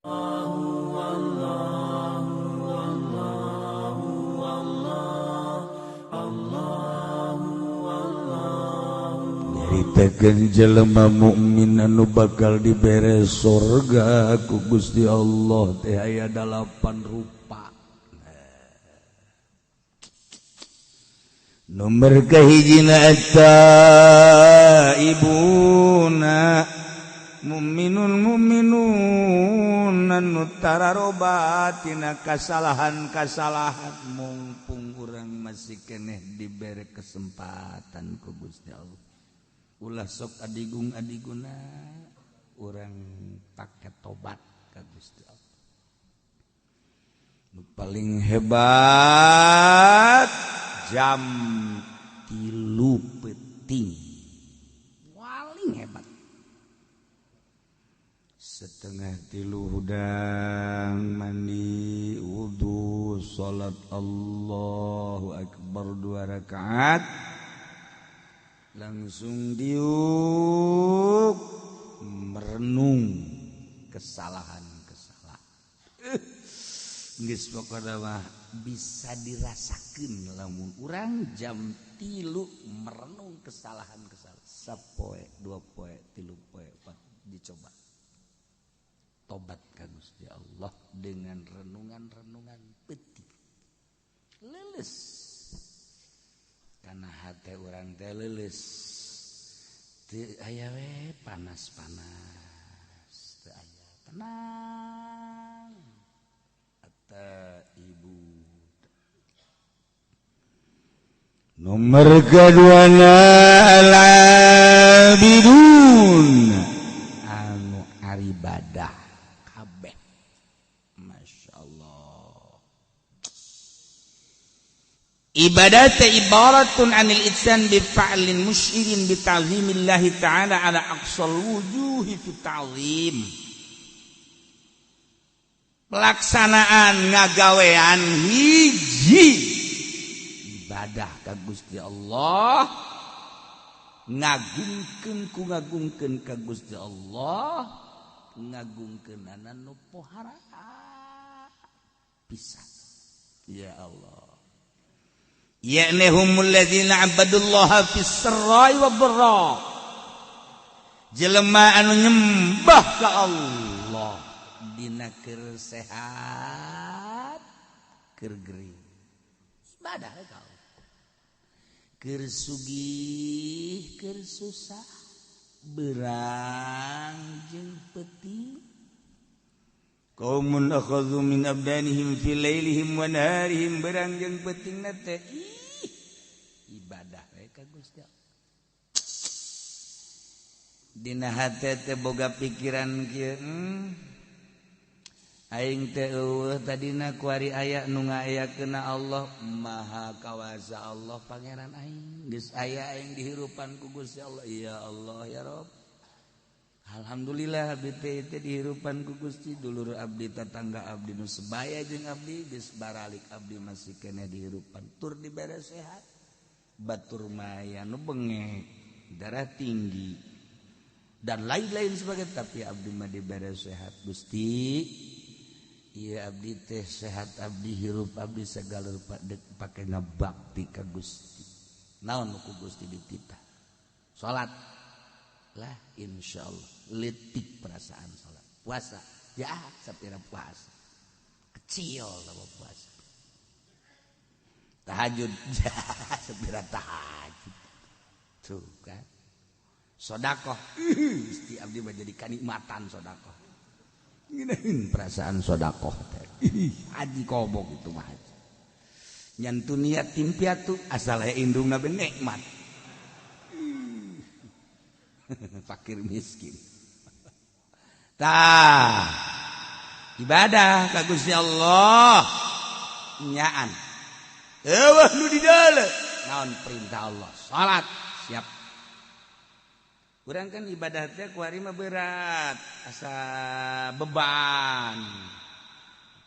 Nyaritakeun jelema mukmin anu bakal dibere sorga ku Gusti Allah teh aya 8 rupa. Nomor kahijina eta ibuna mukminun mukminun anu tararobat tina kasalahan-kasalahan mumpung urang masih keneh dibere kesempatan ku Gusti Allah. Ulah sok adigung adiguna urang pake tobat ka Gusti Allah. Nu paling hebat jam 3 peuting, paling hebat. 2:30 hudang mandi wudu salat Allahu akbar 2 rakaat langsung diuk merenung kesalahan-kesalahan. Geus pokona mah bisa dirasakeun lamun urang jam 3 merenung kesalahan-kesalahan. Sapoe, 2 poe, 3 poe, 4 dicoba. Tobat ka Gusti Allah dengan renungan-renungan peuting. Leuleus. Karena hati orang teh leuleus teu aya we panas-panas, teu aya tenang. Eta ibu. Nomor keduana al-abidun anu aribadah kabeh. Masya Allah. Ibadah ibaratun anil itsan bi fa'lin musyirin bi ta'zimillahi ta'ala ala aqsal wujuhi fi ta'zim. Pelaksanaan ngagawean hiji ibadah ka Gusti Allah, ngagungkeun ku ngagungkeun ka Gusti Allah, ngagungkeunana nu pohara pisan. Ya Allah. Ya'ni humul ladzina abadullaha fis sarra'i wad dharra. Jelema anu nyembah ka Allah dina keur sehat keur gering. Ibadah ka Allah. Keur sugih keur susah, berang jeung peuting. Qaumun akhadhu min abdanihim fi lailihim wa naharihim, berang jeung peutingna teh ibadah we ka Gusti Allah. Dina hate teh boga pikiran kieu, aing teh eueuh tadina kuari aya nu ngayakeunna Allah Maha Kawasa Allah Pangeran aing. Geus aya aing dihirupan ku Gusti Allah. Ya Allah ya Rabb. Alhamdulillah abdi teh dihirupan ku Gusti, dulur abdi tetangga abdi nu sebaya jeung abdi geus baralik abdi masih keneh dihirupan tur dibere sehat. Batur maya nu bengek, darah tinggi dan lain-lain sebagainya, tapi abdi mah dibere sehat Gusti. Ieu abdi teh sehat, abdi hirup, abdi segala rupa pake ngabakti ka Gusti. Naon ku Gusti dititah? Salat lah insyaallah, letik perasaan salat. Puasa, ya sapira puasa. Kecil lah puasa. Tahajud, ya sapira tahajud. Tuh kan. Sodakoh, Gusti abdi mah jadi kanikmatan sodakoh. Ngeunaheun perasaan sodakoh teh. Haji kobok itu mah haji. Nyantu niat timpiatu asal aya indungna be nikmat. Fakir miskin. Tah ibadah ka Gusti Allah nyaan. Eueuh nu di deuleu naon perintah Allah? Salat siap. Urang kan ibadah teh kuari mah berat, asa beban.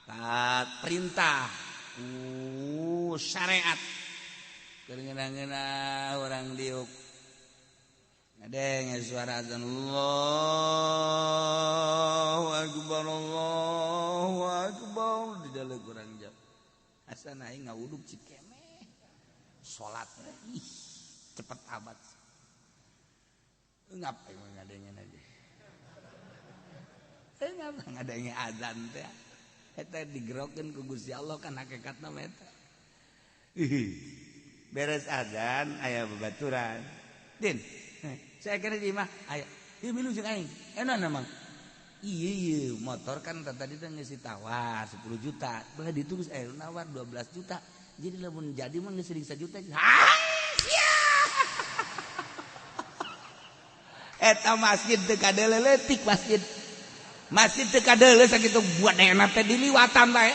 Taat perintah, syariat. Keur ngeunah-ngeunah urang diuk. Ngadenge suara azan Allahu akbar Allahu Asa aing ngawuduk cikemeh. Salat ih cepet amat. Ngap aing ngadengen aja. Ngap ngadenge azan teh. Eta digerokeun ku Gusti Allah kan hakikatna mah eta. Beres azan aya babaturan. Din, saya kira di imah aya. Ieu milu jeung aing. Enak emang. Iya iya motor kan tadi teh geus ditawar 10 juta. Belah ditu geus aya nawar 12 juta. Jadi lamun jadi mah geus 1 juta. Hah? Eta masjid teu kadeuleu leutik masjid. Masjid teu kadeuleu sakitu buat teh diliwatan bae.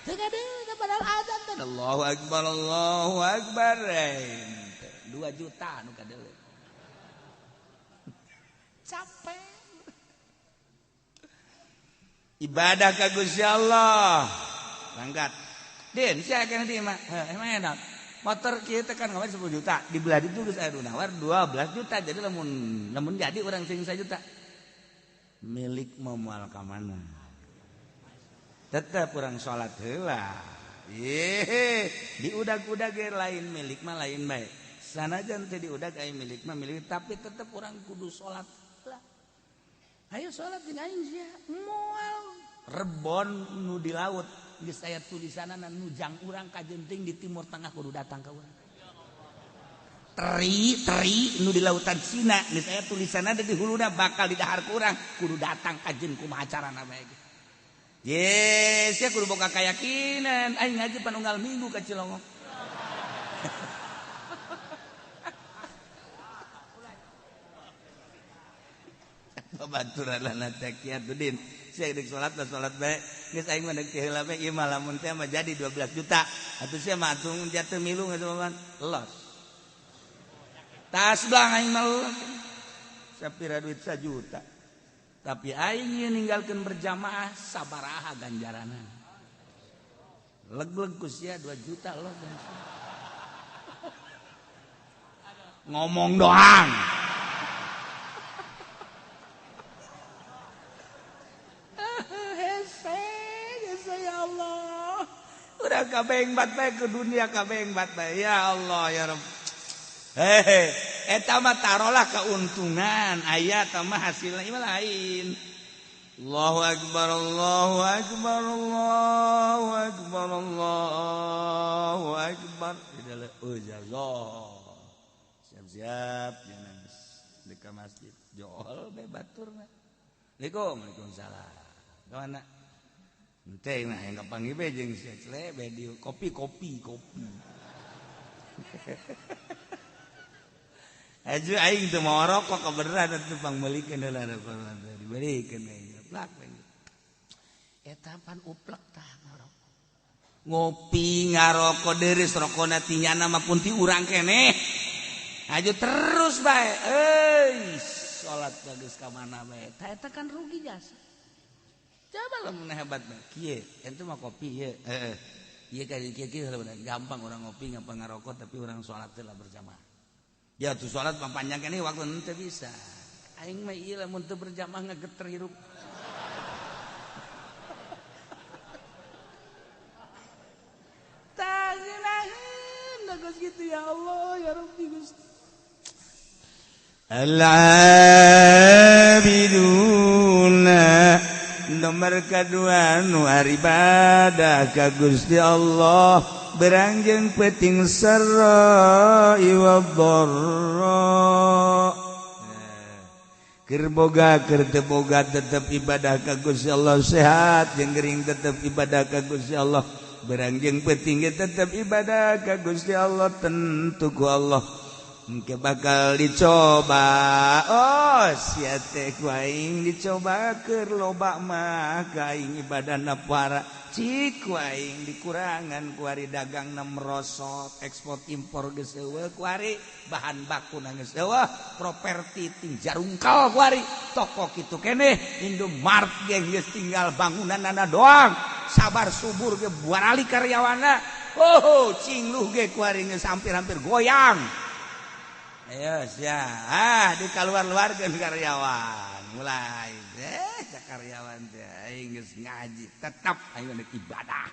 Teu kadeuleu padahal azan teh. Allahu akbar Allahu akbar. 2 juta nu kadeuleu. Capek. Ibadah ka Gusti Allah. Langgat. Din, sia kana di mah. Emang enak. Motor kieu teh kan ngawar 10 juta, dibelah ditu geus aya nu nawar 12 juta. Jadi lamun jadi urang sing 1 juta. Milik moal ka mana? Tetep urang salat heula. Ye, diudag-udag ge lain milik mah lain bae. Sanajan teu diudag aya milik mah milik, tapi tetep urang kudu salat heula. Ayo salat jeung aing sia. Moal rebon nu di laut geus aya tulisanana nu jang urang kajenting di Timur Tengah kudu datang ka urang. Teri nu di lautan Cina geus aya tulisanana di huluna bakal didahar ku urang kudu datang kajen kumaha carana bae ge. Ye, sia kudu boga kayakinan aing ngaji panunggal minggu ka Cilongok. Babaturan lana teh kiatudin. Sia deuk salat lah salat bae. Geus aing mah deuk heula bae ieu mah lamun teh mah jadi 12 juta. Atuh sia mah atuh jatuh milu geus mah los. Tas belang aing mah sapira duit 1 juta. Tapi aing ieu ninggalkeun berjamaah sabaraha ganjaranna. Leg-leg ku sia 2 juta los. Ngomong doang. Udah kabeng bat bae ke dunia kabeng bat bae. Ya Allah ya Rabb. Hehe, eta mah tarolah keuntungan, aya eta mah hasilna ieu lain. Allahu akbar Allahu akbar Allahu akbar Allahu akbar. Ijazah. Siap-siap jangan di ka masjid. Jol bae baturna. Assalamualaikum. Waalaikumsalam. Ka mana? Ente mah yang kapanggih bae jeung si Cle bae di kopi. Aju aing teu mau rokok kebeneran atuh pangmeulikeun heula dibelikeun aing plak eta pan uplek tah ngarokok. Ngopi ngarokok deureuh rokona tinyana mah pun ti urang keneh. Aju terus bae euy salat bagus ka mana bae. Tah eta kan rugi jasa. Coba lamun hebat mah kieu, ente mah kopi ieu. Heeh. Ieu ka kieu kieu gampang orang ngopi gampang ngarokok tapi orang salat teh lah berjamaah. Ya tuh salat mah panjang keneh waktu henteu bisa. Aing mah ieu lamun teu berjamaah ngageter hirup. Tah ngeunaheun geus kitu ya Allah ya Rabbi Gusti. Al-abiduna nomor kedua nu ibadah ka Gusti Allah berangjeng peting sarra wa dharra. Keur boga keur teu boga tetep ibadah ka Gusti Allah, sehat jeung gering tetep ibadah ka Gusti Allah, berangjeng peting ge tetep ibadah ka Gusti Allah, tentu ku Allah engke bakal dicoba. Oh sia teh ku aing dicoba keur loba mah ka aing ibadahna para cik ku aing dikurangan ku ari dagangna merosot, ekspor impor geus eueuh ku ari bahan bakuna geus eueuh, properti ting jarungkal ku ari toko kitu keneh Indomart ge geus tinggal bangunanana doang, sabar subur ge buarali karyawanna, oh cingluh ge ku ari geus hampir-hampir goyang. Ayo sia, ah dikaluar-luarkeun karyawan. Mulai deh karyawan teh aing geus ngaji, tetap aing ibadah.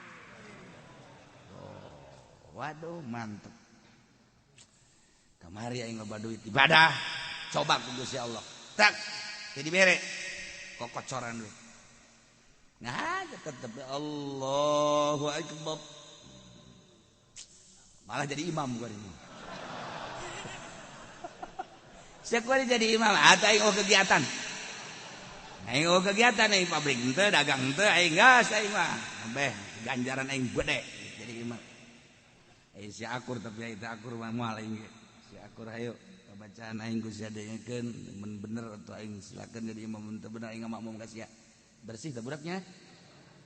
Waduh mantep. Kamari aing loba duit ibadah. Coba ku Gusti Allah. Tak jadi bere kokocoran duit. Nah, tetep Allahu Akbar. Malah jadi imam gua ini. Siapa jadi imam? Atau aing kegiatan. Aing kegiatan aing pabrik henteu, dagang henteu, aing gas aing mah. Beh, ganjaran aing gede jadi imam. Si akur tapi aing teu akur mah moal aing. Si akur hayu bacaan aing ku sia dengekeun mun bener atau aing silakan jadi imam mun teu bener aing makmum ka sia. Bersih teh budaknya.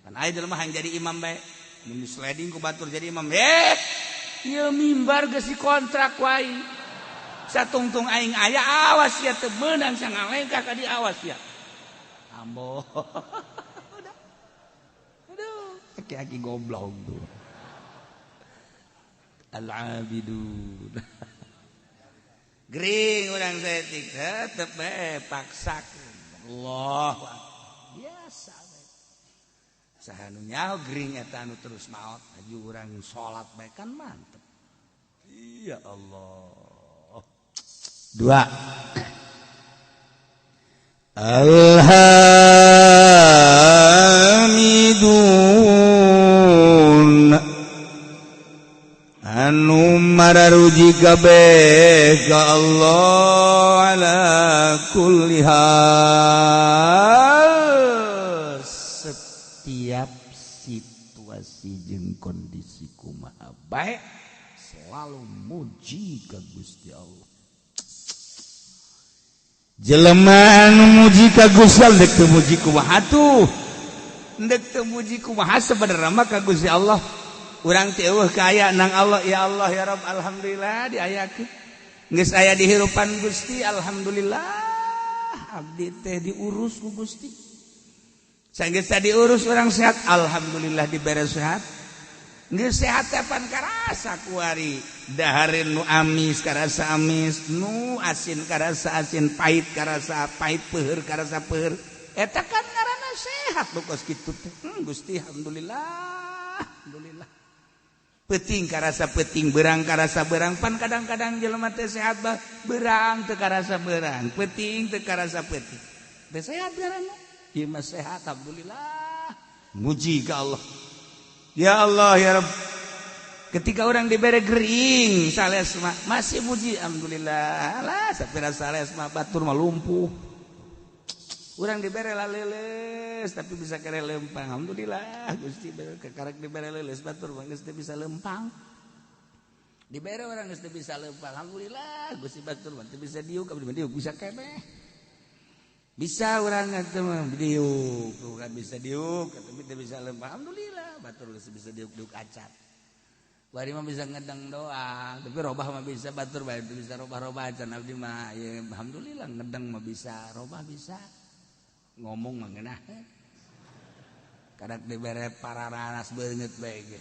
Kan aya jelema hayang jadi imam bae. Mun sliding ku batur jadi imam. Ieu mimbar geus dikontrak wae. Satungtung aing aya awas sia teu meunang sia ngalengkah ka dieu awas sia. Ambo. Aduh, aki-aki goblok tuh. Al-abidun. Gering urang saeutik tetep bae paksakeun. Allah biasa bae. Saha nu nyaho gering eta anu terus maot aju urang salat bae kan mantep. Ya Allah. Dua. Alhamidun anu mararuji kabeh ka Allah ala kulli hal, setiap situasi jeung kondisi kumaha bae selalu muji ka Gusti Allah. Jelema anu muji ka Gusti Allah dek teu muji kumaha tuh, dek teu muji kumaha sebenarnya mah ka Gusti Allah. Urang teh eueuh kaya nang Allah, ya Allah ya Rabb alhamdulillah diayakeun. Geus aya di hirupan Gusti alhamdulillah abdi teh diurus ku Gusti. Sanggeus diurus urang sehat alhamdulillah dibere sehat. Geus sehat teh pan karasa kuari dahareun nu amis karasa amis, nu asin karasa asin, pahit karasa pahit, peuheur karasa peuheur. Eta kan ngaranna sehat nu kos kitu teh. Gusti alhamdulillah, alhamdulillah. Peting karasa peting, berang karasa berang, pan kadang-kadang jelema teh sehat bah berang teu karasa berang, peting teu karasa peting. Teh sehat ngaranna. Ieu mah sehat alhamdulillah. Muji ka Allah. Ya Allah ya Rabb. Ketika orang dibere gering sales mah masih muji alhamdulillah. Lah sapira sales mah batur mah lumpuh. Urang dibere laleles tapi bisa kere lempang. Alhamdulillah Gusti kekarek dibere leuleus batur mah geus teu bisa lempang. Dibere urang geus teu bisa lempang. Alhamdulillah Gusti batur mah teu bisa diuk, abdi mah diuk bisa keneh. Bisa urang teh mah diuk, bukan bisa diuk tapi teu bisa lempang. Alhamdulillah batur geus bisa diuk-diuk acan. Bari mah bisa ngedeng doang, tapi robah mah bisa batur bae teu bisa robah-robah acan abdi mah ya alhamdulillah ngedeng mah bisa, robah bisa. Ngomong mah ngeunah. Kadak dibere pararanas beungeut bae ge.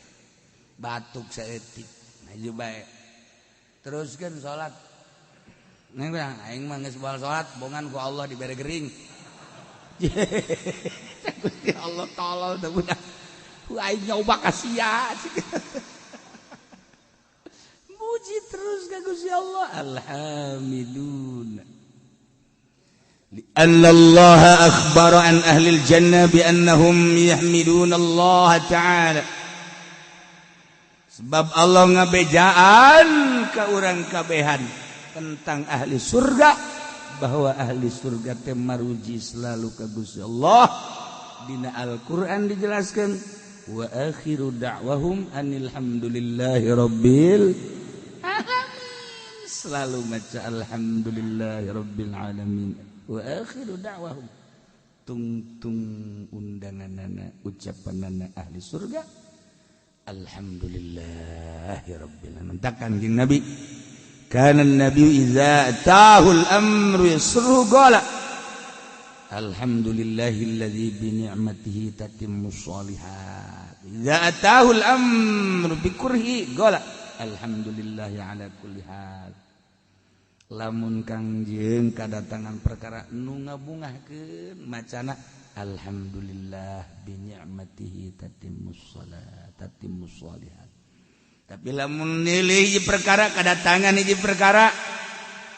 Batuk saeutik maju bae. Teruskeun salat. Neng aing mah geus baal salat bongan ku Allah dibere gering. Gusti Allah tolol teh budak. Ku aing nyoba ka sia. Muji terus ka Gusti Allah. Alhamdulillah. لأن الله أخبر عن أهل الجنة بأنهم يحمدون الله تعالى. Sebab Allah ngabejaan ke urang kabehan tentang ahli surga bahwa ahli surga teh maruji selalu ka Gusti Allah. Dina Al-Qur'an dijelaskan wa akhiru da'wahum anil hamdulillahi rabbil alamin. Selalu maca alhamdulillahi rabbil alamin. Wa akhiru da'wahum tungtung undanganana ucapanana ahli surga alhamdulillahi rabbil alamin. Takkan jeung Nabi kana nabi iza atahul amru yasruhu qala alhamdulillahilladzi bi ni'matihi tatimmus sholihat. Iza atahul amru bi kurhi qala alhamdulillahi ala kulli hal. Lamun kangjeng kadatangan perkara nu ngabungahkeun macana alhamdulillah bi ni'matihi tatimmus shalat tatimmus sholihat. Tapi lamun nilai hiji perkara kadatangan hiji perkara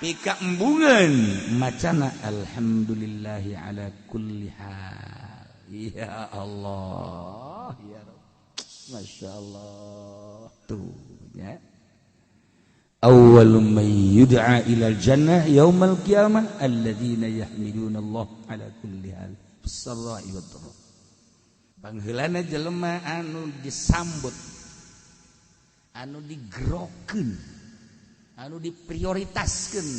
pika embungan macana alhamdulillahi ala kulli hal. Ya Allah ya Rabb, Masya Allah tuh ya. Awwalu man yud'a ila jannah yaumal qiyamah alladzina yahmiduna Allah ala kulli hal fis-sarra'i wad-dharra. Pangheulana jelema anu disambut, anu digerokeun, anu diprioritaskeun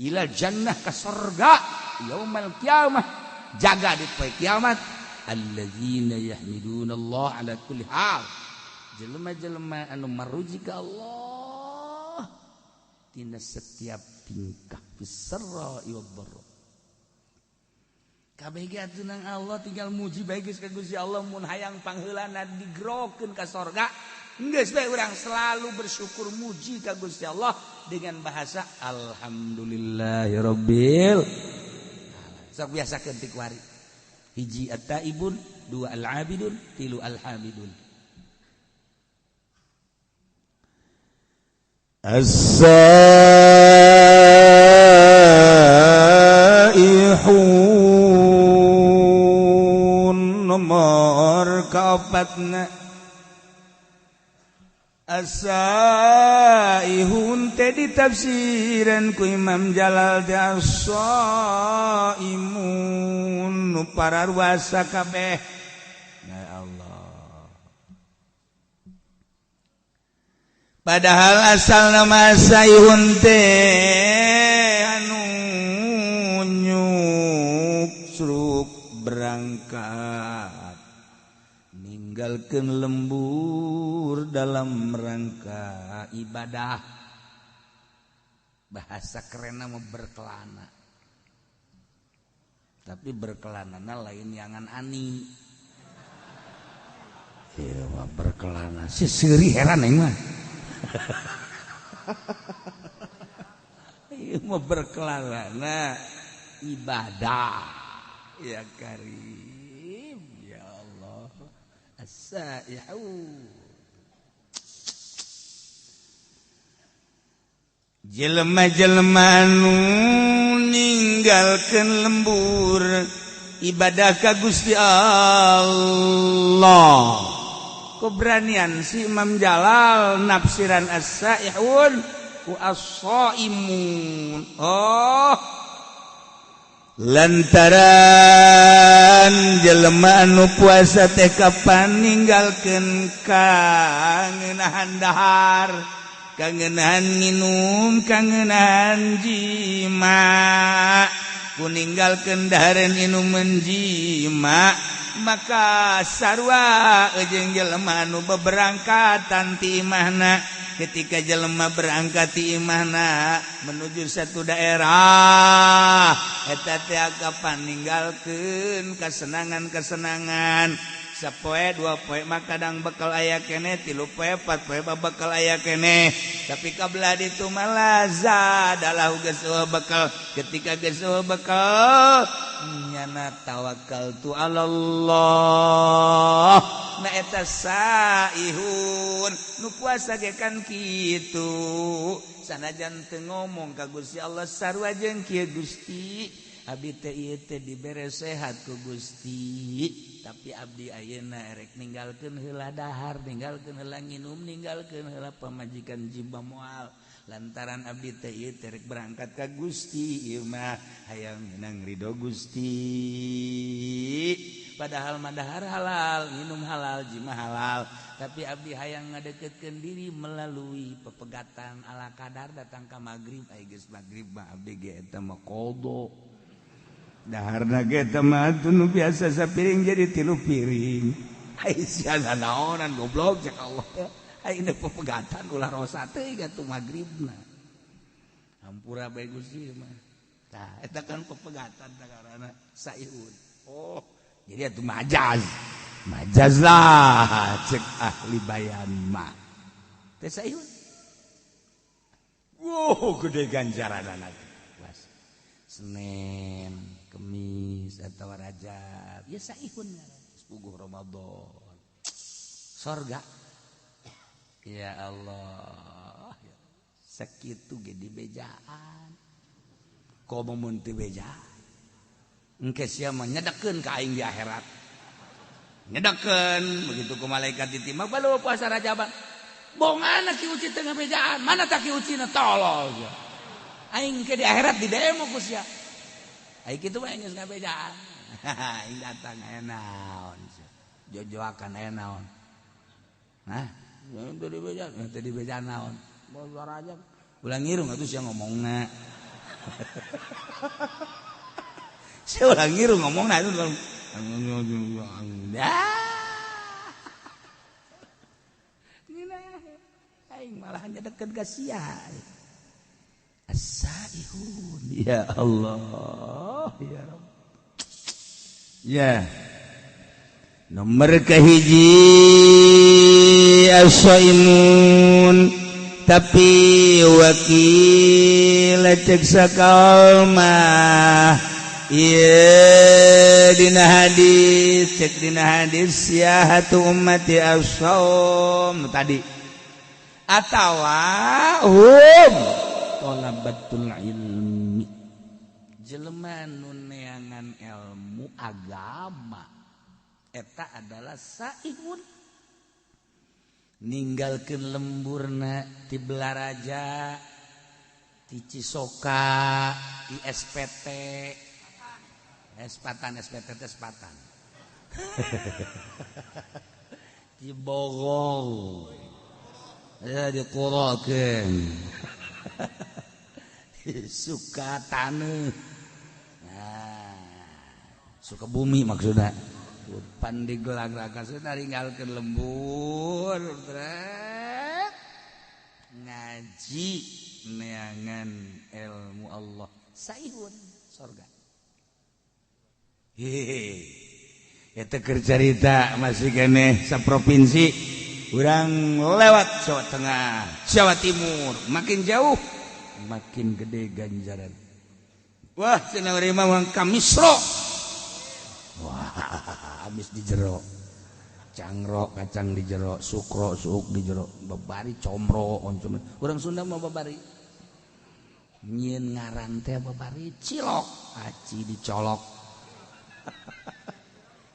ila jannah ka sorga yaumal qiyamah, jaga di poe kiamat, alladzina yahmiduna Allah ala kulli hal, jelema-jelema anu maruji ka Allah tina setiap tingkah fis-sarra'i wad-dharra. Kabeh ge atuh nang Allah tinggal muji bae geus ka Gusti Allah mun hayang pangheulana digerokeun ka sorga. Geus bae urang selalu bersyukur muji ka Gusti Allah dengan bahasa alhamdulillahirabbil alamin. Sok biasakeun ti kuari. Hiji at-taibun, dua al-abidun, tilu al-hamidun. As-saihun nomor kaopatna. As-saihun teh ditafsiran ku Imam Jalal teh as-saimun nu pararuasa kabeh. Ya Allah. Padahal asal nama saihun teh anu nyuksruk berangkat ninggalkeun lembur dalam rangka ibadah. Bahasa kerenna mah berkelana. Tapi berkelanana lain yangan ani. Ieu mah berkelana si seuri heran aing mah. Ieu mah berkelana ibadah. Ya Karim, ya Allah. As-saihu. Jelema-jelema anu ninggalkeun lembur ibadah ka Gusti Allah. Keberanian si Imam Jalal nafsiran as-saihun ku as-saimun. Oh, lantaran jelema anu puasa teh kapan ninggalkeun kangenahan dahar, kangenahan nginum, kangenahan jima. Ku ninggalkeun dahareun inuman jima, maka sarua jeung jelema anu beberangkatan ti imahna. Ketika jelema berangkat ti imahna menuju satu daerah, eta teh kapan ninggalkeun kasenangan-kasenangan. Sapoe dua poe mah kadang bekal aya keneh, tilu poe empat poe mah bekal aya keneh. Tapi kabelah ditu mah lazadalah geus eueuh bekal. Ketika geus eueuh bekal nyana tawakal tu alallah. Na eta saihun nu puasa ge kan kitu. Sanajan teu ngomong ka Gusti Allah sarua jeung kieu Gusti. Abdi teh ieu teh dibere sehat ku Gusti, tapi abdi ayeuna erek ninggalkeun heula dahar, ninggalkeun heula nginum, ninggalkeun heula pamajikan jiba moal. Lantaran abdi teh ieu teh rek berangkat ka Gusti, ieu mah hayang meunang ridho Gusti. Padahal mah dahar halal, minum halal, jima halal, tapi abdi hayang ngadeketkeun diri melalui pepegatan ala kadar datang ka magrib, ai geus magrib mah abdi ge eta mah qada. Daharna ge eta mah nu biasa sapiring jadi tilu piring. Ai sia naonan goblok cek Allah. Ai ini pepegatan ulah rosa teh atuh magribna. Hampura bae Gusti mah. Tah eta kan pepegatan tah karana saihun. Oh, jadi atuh majaz. Majaz lah cek ahli bayan mah. Teh saihun. Wow, gede ganjaranana. Senin, Kemis atau Rajab, ya saihun puguh Ramadan. Sorga. Ya Allah, sakitu ge dibejaan. Komo mun teu bejaan. Engke sia mah nyedekeun ka aing di akhirat. Nyedekeun begitu ku malaikat ditimang balu puasa Rajaban. Bongana Ki Uci teu ngabejaan, mana tak Ki Uci na tolol sia. Aing ke di akhirat di demo ku sia. Aing kitu mah geus ngabejaan. Aing datang aya naon sia. Jojoakan aya naon. Nah, teu dibejaan, teu dibejaan naon. Puasa Rajab. Ulah ngirung atuh sia ngomongna. Sia ulah ngirung ngomongna itu. Aing malah nyedeket ka sia. As-saihun. Ya Allah, ya Rabb. Ya. Nomor kahiji as-saimun tapi wakil cek sakalmah. Iya dina hadis cek dina hadis siyahatu ummati as-saum tadi atawa hum talabatul ilmi jelema nu neangan ilmu agama eta adalah saihun ninggalkeun lemburna ti Belaraja ti Cisoka ti SPT Espatan SPT Espatan di Bogor ya di Kuraken suka taneuh nah, suka bumi maksudnya Pandeglang raka ninggalkeun lembur trek ngaji neangan ilmu Allah saihun sorga. Hehehe eta keur carita masih keneh saprovinsi urang lewat Jawa Tengah, Jawa Timur, makin jauh makin gede ganjaran. Wah cenah urang mah ka Misro. Wah habis di jero cangro kacang di jero sukro suuk di jero babari comro oncom urang Sunda mah babari nyieun ngaran teh babari cilok aci dicolok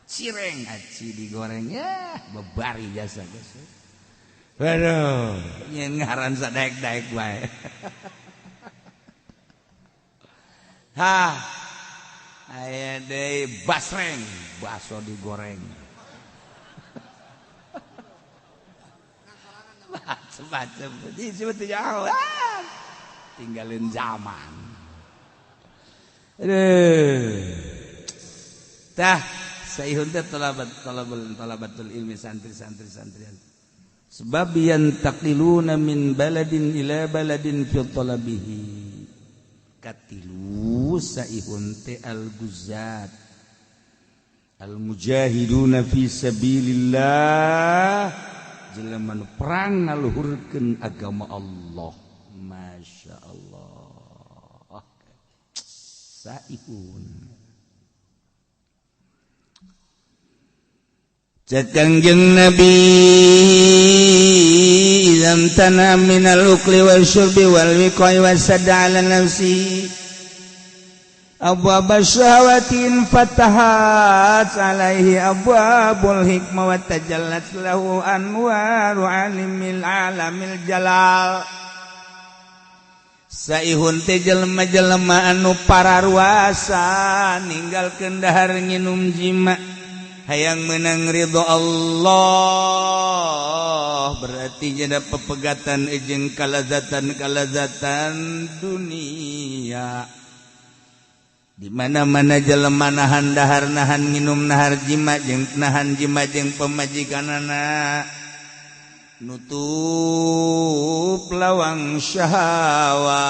cireng aci digoreng ya babari jasa geus. Waduh nyieun ngaran sadaek-daek bae. Hah aya deui basreng baso digoreng. Macem-macem sebetulnya tinggalin zaman. Aduh. Tah saihun teh talabatul ilmi santri-santri santrian. Sebab yantaqiluna min baladin ila baladin fi talabihi. Katilu saihun teh al-guzat al-mujahiduna fi sabilillah jelema nu perang ngaluhurkeun agama Allah. Masya Allah saihun. Cek Kangjeng Nabi idza tana minal ukli wasyurbi wal wiqai wasadda ala nafsi abwaab syahawatin fatahat alaihi abwabul hikmah wa tajallat lahu anwaru alimil alamil jalal. Saihun teh jelema-jelema anu pararuasa ninggalkeun dahar nginum jima hayang menang ridho Allah, berarti jadi pepegatan jeung kalazatan-kalazatan dunia. Di mana-mana jelema nahan dahar nahan nginum nahar jima jeung nahan jima jeung pamajikanana nutup lawang syahwat.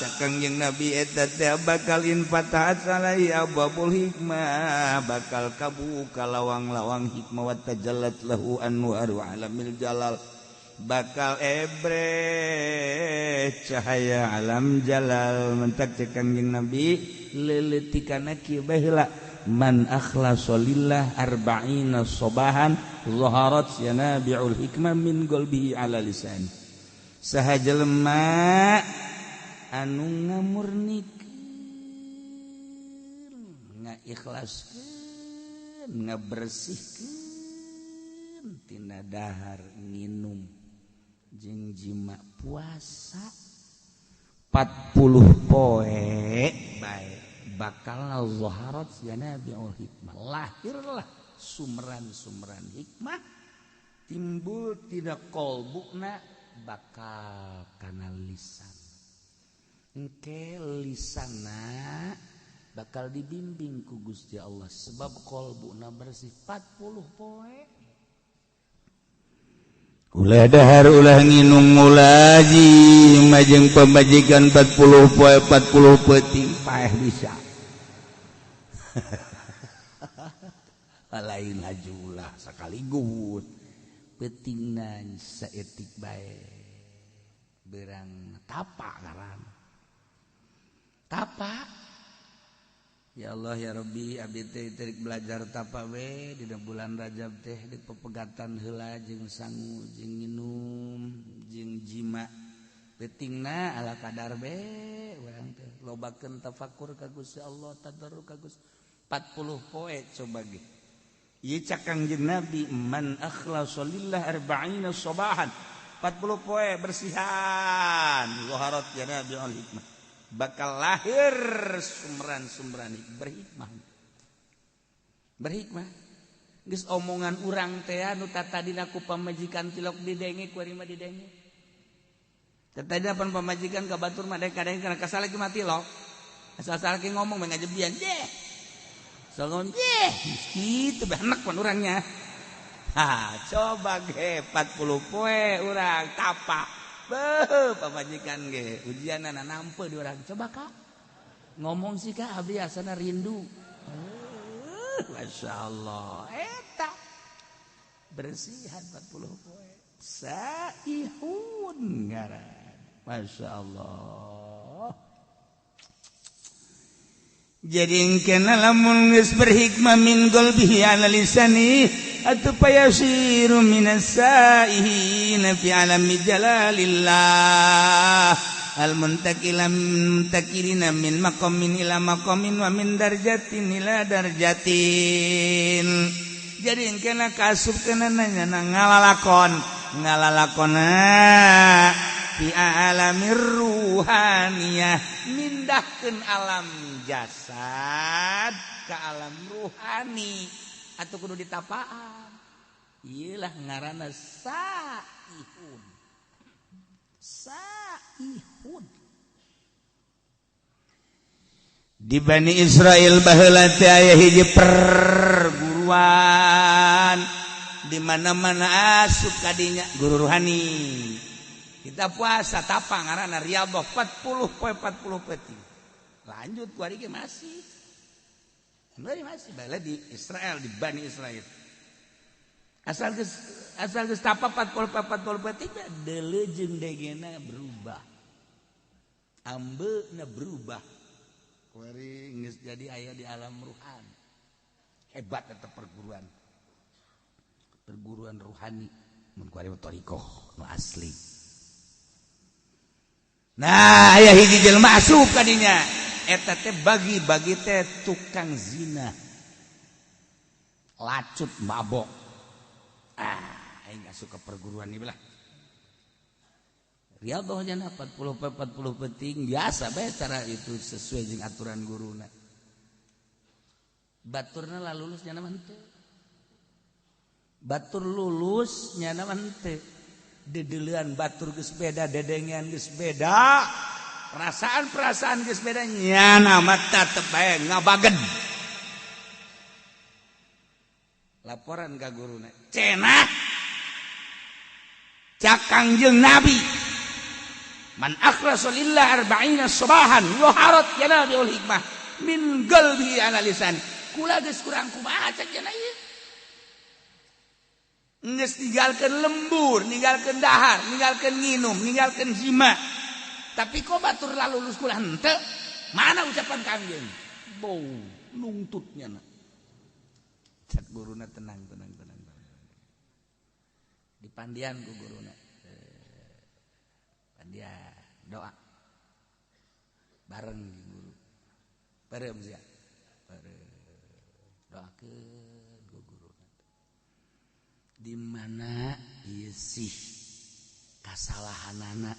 Cek Kangjeng Nabi eta teh bakal infatahat alaihi abwabul hikmah, bakal kabuka lawang-lawang hikmah wa tajallat lahu anwaru alamil jalal, bakal ebre cahaya alam jalal. Mentak cek Kangjeng Nabi leuleutikanna kieu bae heula Man akhlasa lillah arba'ina sobahan zaharat yanabi'ul hikmah min qalbihi ala lisan. Saha jelema anu ngamurnikeun, ngaikhlaskeun, ngabersihkeun tina dahar nginum jeung jima puasa 40 poe bae bakal zaharat yanabi'ul hikmah, lahirlah sumberan-sumberan hikmah timbul tidak kolbuna bakal kana lisan. Engke lisana bakal dibimbing ku Gusti Allah sebab kolbuna bersih 40 poe. Ulah dahar ulah nginum ulah jima jeung pamajikan 40 poe 40 peuting paeh bisa. Lain hajulah sekaligus peutingna saeutik bae berang tapa ngaran tapa. Ya Allah ya Rabbi, abdi teh terik belajar tapa we dina bulan Rajab teh di pepegatan heula jeung sangu jeung nginum jeung jima peutingna ala kadar be urang teh lobakeun tafakur ka Gusti Allah, tadarru ka Gusti 40 poe coba ge. Ieu cak Kangjeng Nabi man akhlasa lillah arba'ina sabahan 40 poe bersihan zaharat ya Nabi al hikmah, bakal lahir sumberan-sumberan berhikmah. Berhikmah geus omongan urang teh anu tatadina ku pamajikan tilok didenge ku ari mah didenge. Tatadina pan pamajikan ka batur mah kadang kana kasal lagi mah tilok. Asal-asal lagi ngomong mah ngajebian deh. Soal deh kitu behenek pan urangnya. Ha, coba ge 40 poe urang tapa. Beuh, pamajikan ge ujianana nampe di urang. Coba kak ngomong sih kak abdi asana rindu. Masya Allah eta bersihan 40 poe saihun ngaran. Masya Allah. Jadi engkena lamun geus berhikmah min qalbihi ala lisani atuh payasiru minas saihina fi alami jalalillah al muntakila muntakirina min maqamin ila maqamin wa min darjatin ila darjatin. Jadi engkena kasup kena nanya ngalalakon ngalalakona fi alamir ruhaniyah, mindahkeun alam jasad ke alam ruhani atau kudu ditapaan. Iyalah ngaranna saihun. Saihun. Di Bani Israel baheula teh aya hiji perguruan di mana-mana asup kadinya guru ruhani. Kita puasa tapa ngaranna riyadhah 40 poe 40 peuting. Lanjut ku ari ge masih. Masih bala di Israel di Bani Israel. Asal geus tapa 40 peuting deuleu jeung degena berubah. Ambeuna berubah. Ku ari geus jadi aya di alam ruhani. Hebat eta perguruan. Perguruan ruhani mun ku ari thariqah nu asli. Nah, aya hiji jelema asup ka dinya. Eta teh bagi-bagi teh tukang zina. Lacut mabok. Ah, aing asup ka perguruan ieu lah. Riyadhah nya 40 peuting biasa bae cara itu sesuai jeung aturan guruna. Baturna lah lulus nya mah henteu. Batur lulus nya mah henteu. Dedeulean batur geus beda, dedengean geus beda, perasaan-perasaan geus beda, nyana mah tetep bae ngabagen. Laporan ka guruna, cenah cak Kangjeng Nabi, man akhlasa lillah arba'ina sabahan yuharat yanabiul hikmah min qalbi ala lisan. Kula geus kurang kumaha cak cenah ieu. Geus ninggalkeun lembur, ninggalkeun dahar, ninggalkeun nginum, ninggalkeun jima. Tapi kok batur lalulus kula henteu? Mana ucapan Kangjeng? Bau nungtutnya na. guruna tenang tenang tenang. Dipandian ku guruna. Pandian doa. Bareng guru. Bareng sia. Bareng. Doakeun ku guruna. Di mana ieu sih kasalahanana?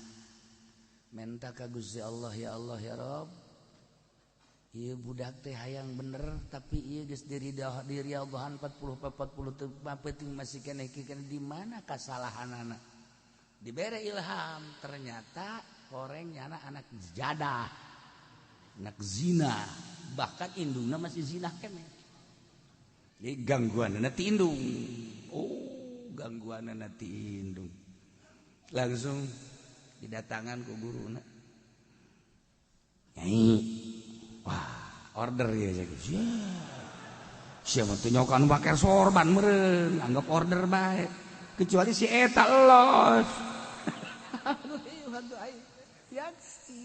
Menta ka Gusti Allah, ya Allah ya Rabb. Ieu budak teh hayang bener tapi ieu geus diridahan 40 40 penting masih keneh di mana kasalahanana. Dibere ilham ternyata horeng nyana anak jadah, anak zina, bahkan indungna masih zina keneh. Jadi gangguanna ti indung. Oh, gangguanna ti indung. Langsung didatangan ku guruna. Nyai, wah, order ya jadi. Siapa tuh nyokan pakai sorban meureun, anggap order bae. Kecuali si eta los. Yaksi.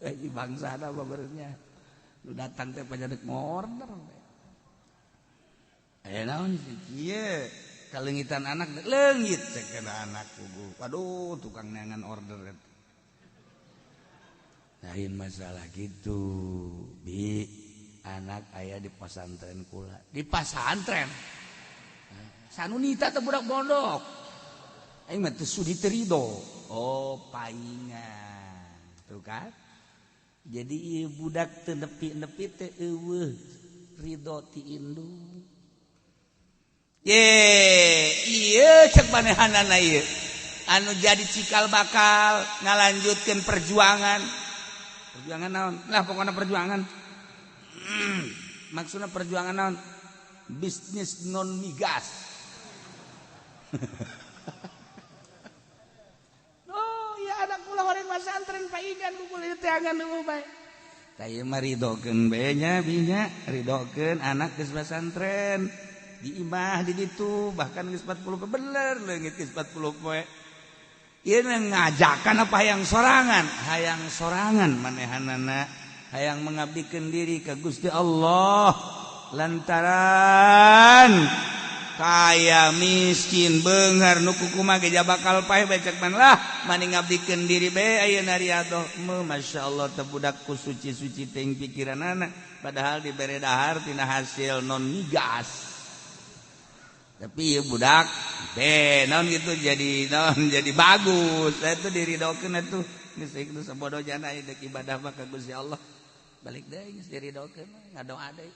Ini bangsana babernya. Lu datang teh pajadeuk order. Aya naon sih? Ieu kalengitan anak leungit cek anak kubu. Waduh, tukang neangan order eta. Lain masalah gitu. Bi, anak aya di pesantren kula. Di pesantren. Sanunita teh budak pondok. Aing mah teu sudi teu rido. Oh, paingan. Tuh kan? Jadi ieu budak teu nepi-nepi teh eueuh rido ti indung. Ye, ieu cek manehanana ieu. Anu jadi cikal bakal ngalanjutkeun perjuangan. Perjuangan naon? Lah pokokna perjuangan. Maksudna perjuangan naon? Bisnis non migas. Oh, ya anak kula horeng masantren paingan ku kula teh angan eueuh bae. Tah ieu mah ridokeun bae nya binya, ridokeun anak geus pasantren. Di imah di ditu bahkan geus 40 poe bener leungit geus 40 poe. Ieu ngajakan apa hayang sorangan? Hayang sorangan manehanana, hayang mengabdikeun diri ka Gusti Allah lantaran kaya miskin beunghar nu kukumaha ge bakal paeh bae cek man lah mani ngabdikeun diri bae ayeuna riadoh. Masyaallah teh budak ku suci-suci teuing pikiranana padahal dibere dahar tina hasil non migas. Tapi ya budak be naon gitu jadi naon jadi bagus. Saya tuh diridokeun atuh geus itu sabodo jana deuk ibadah mah ka Gusti Allah. Balik deui geus diridokeun ngadoa deui.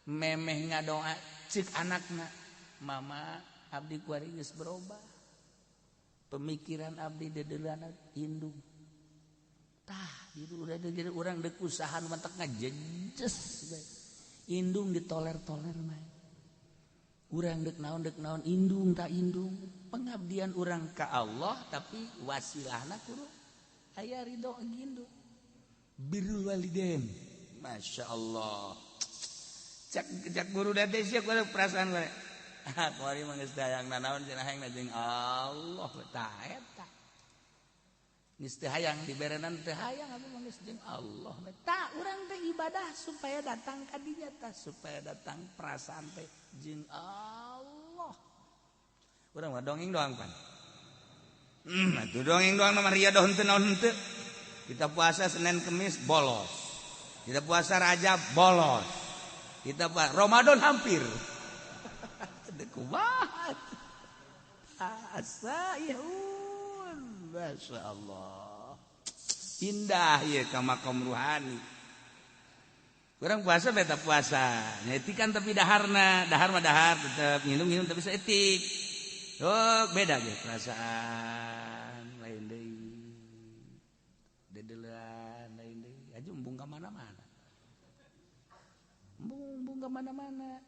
Memeh ngadoa cik anakna, mama abdi kuari geus berubah. Pemikiran abdi dedeulana indung. Tah, jadi urang deuk usaha nu matak ngajejes bae. Indung ditoler-toler mah. Urang dek naon indung tak indung pengabdian urang ka Allah tapi wasilahna kudu aya ridho indung birrul walidain. Masya Allah cak cak guru date sia kudu perasaan gue ah kuari mah geus hayang nanaon cenah hayang jeung Allah tah eta geus teu hayang diberenan teu hayang abdi mah geus jeung Allah tah urang teh ibadah supaya datang ka dinya tah supaya datang perasaan teh jeung Allah. Urang mah dongeng doang pan. Atuh dongeng doang mah riadoh henteu naon henteu. Kita puasa Senin Kemis bolos. Kita puasa Rajab bolos. Kita puasa Ramadan hampir. Deuk kumaha? Asaihun. Masya Allah. Indah ya ka makom ruhani. Kurang puasa beta puasa. Nyetikan tapi daharna, dahar mah dahar tetep nginum-nginum tapi seetik. Oh, beda ge perasaan lain deui. Dedeulean lain deui. Aju embung ka mana-mana. Embung ka mana-mana.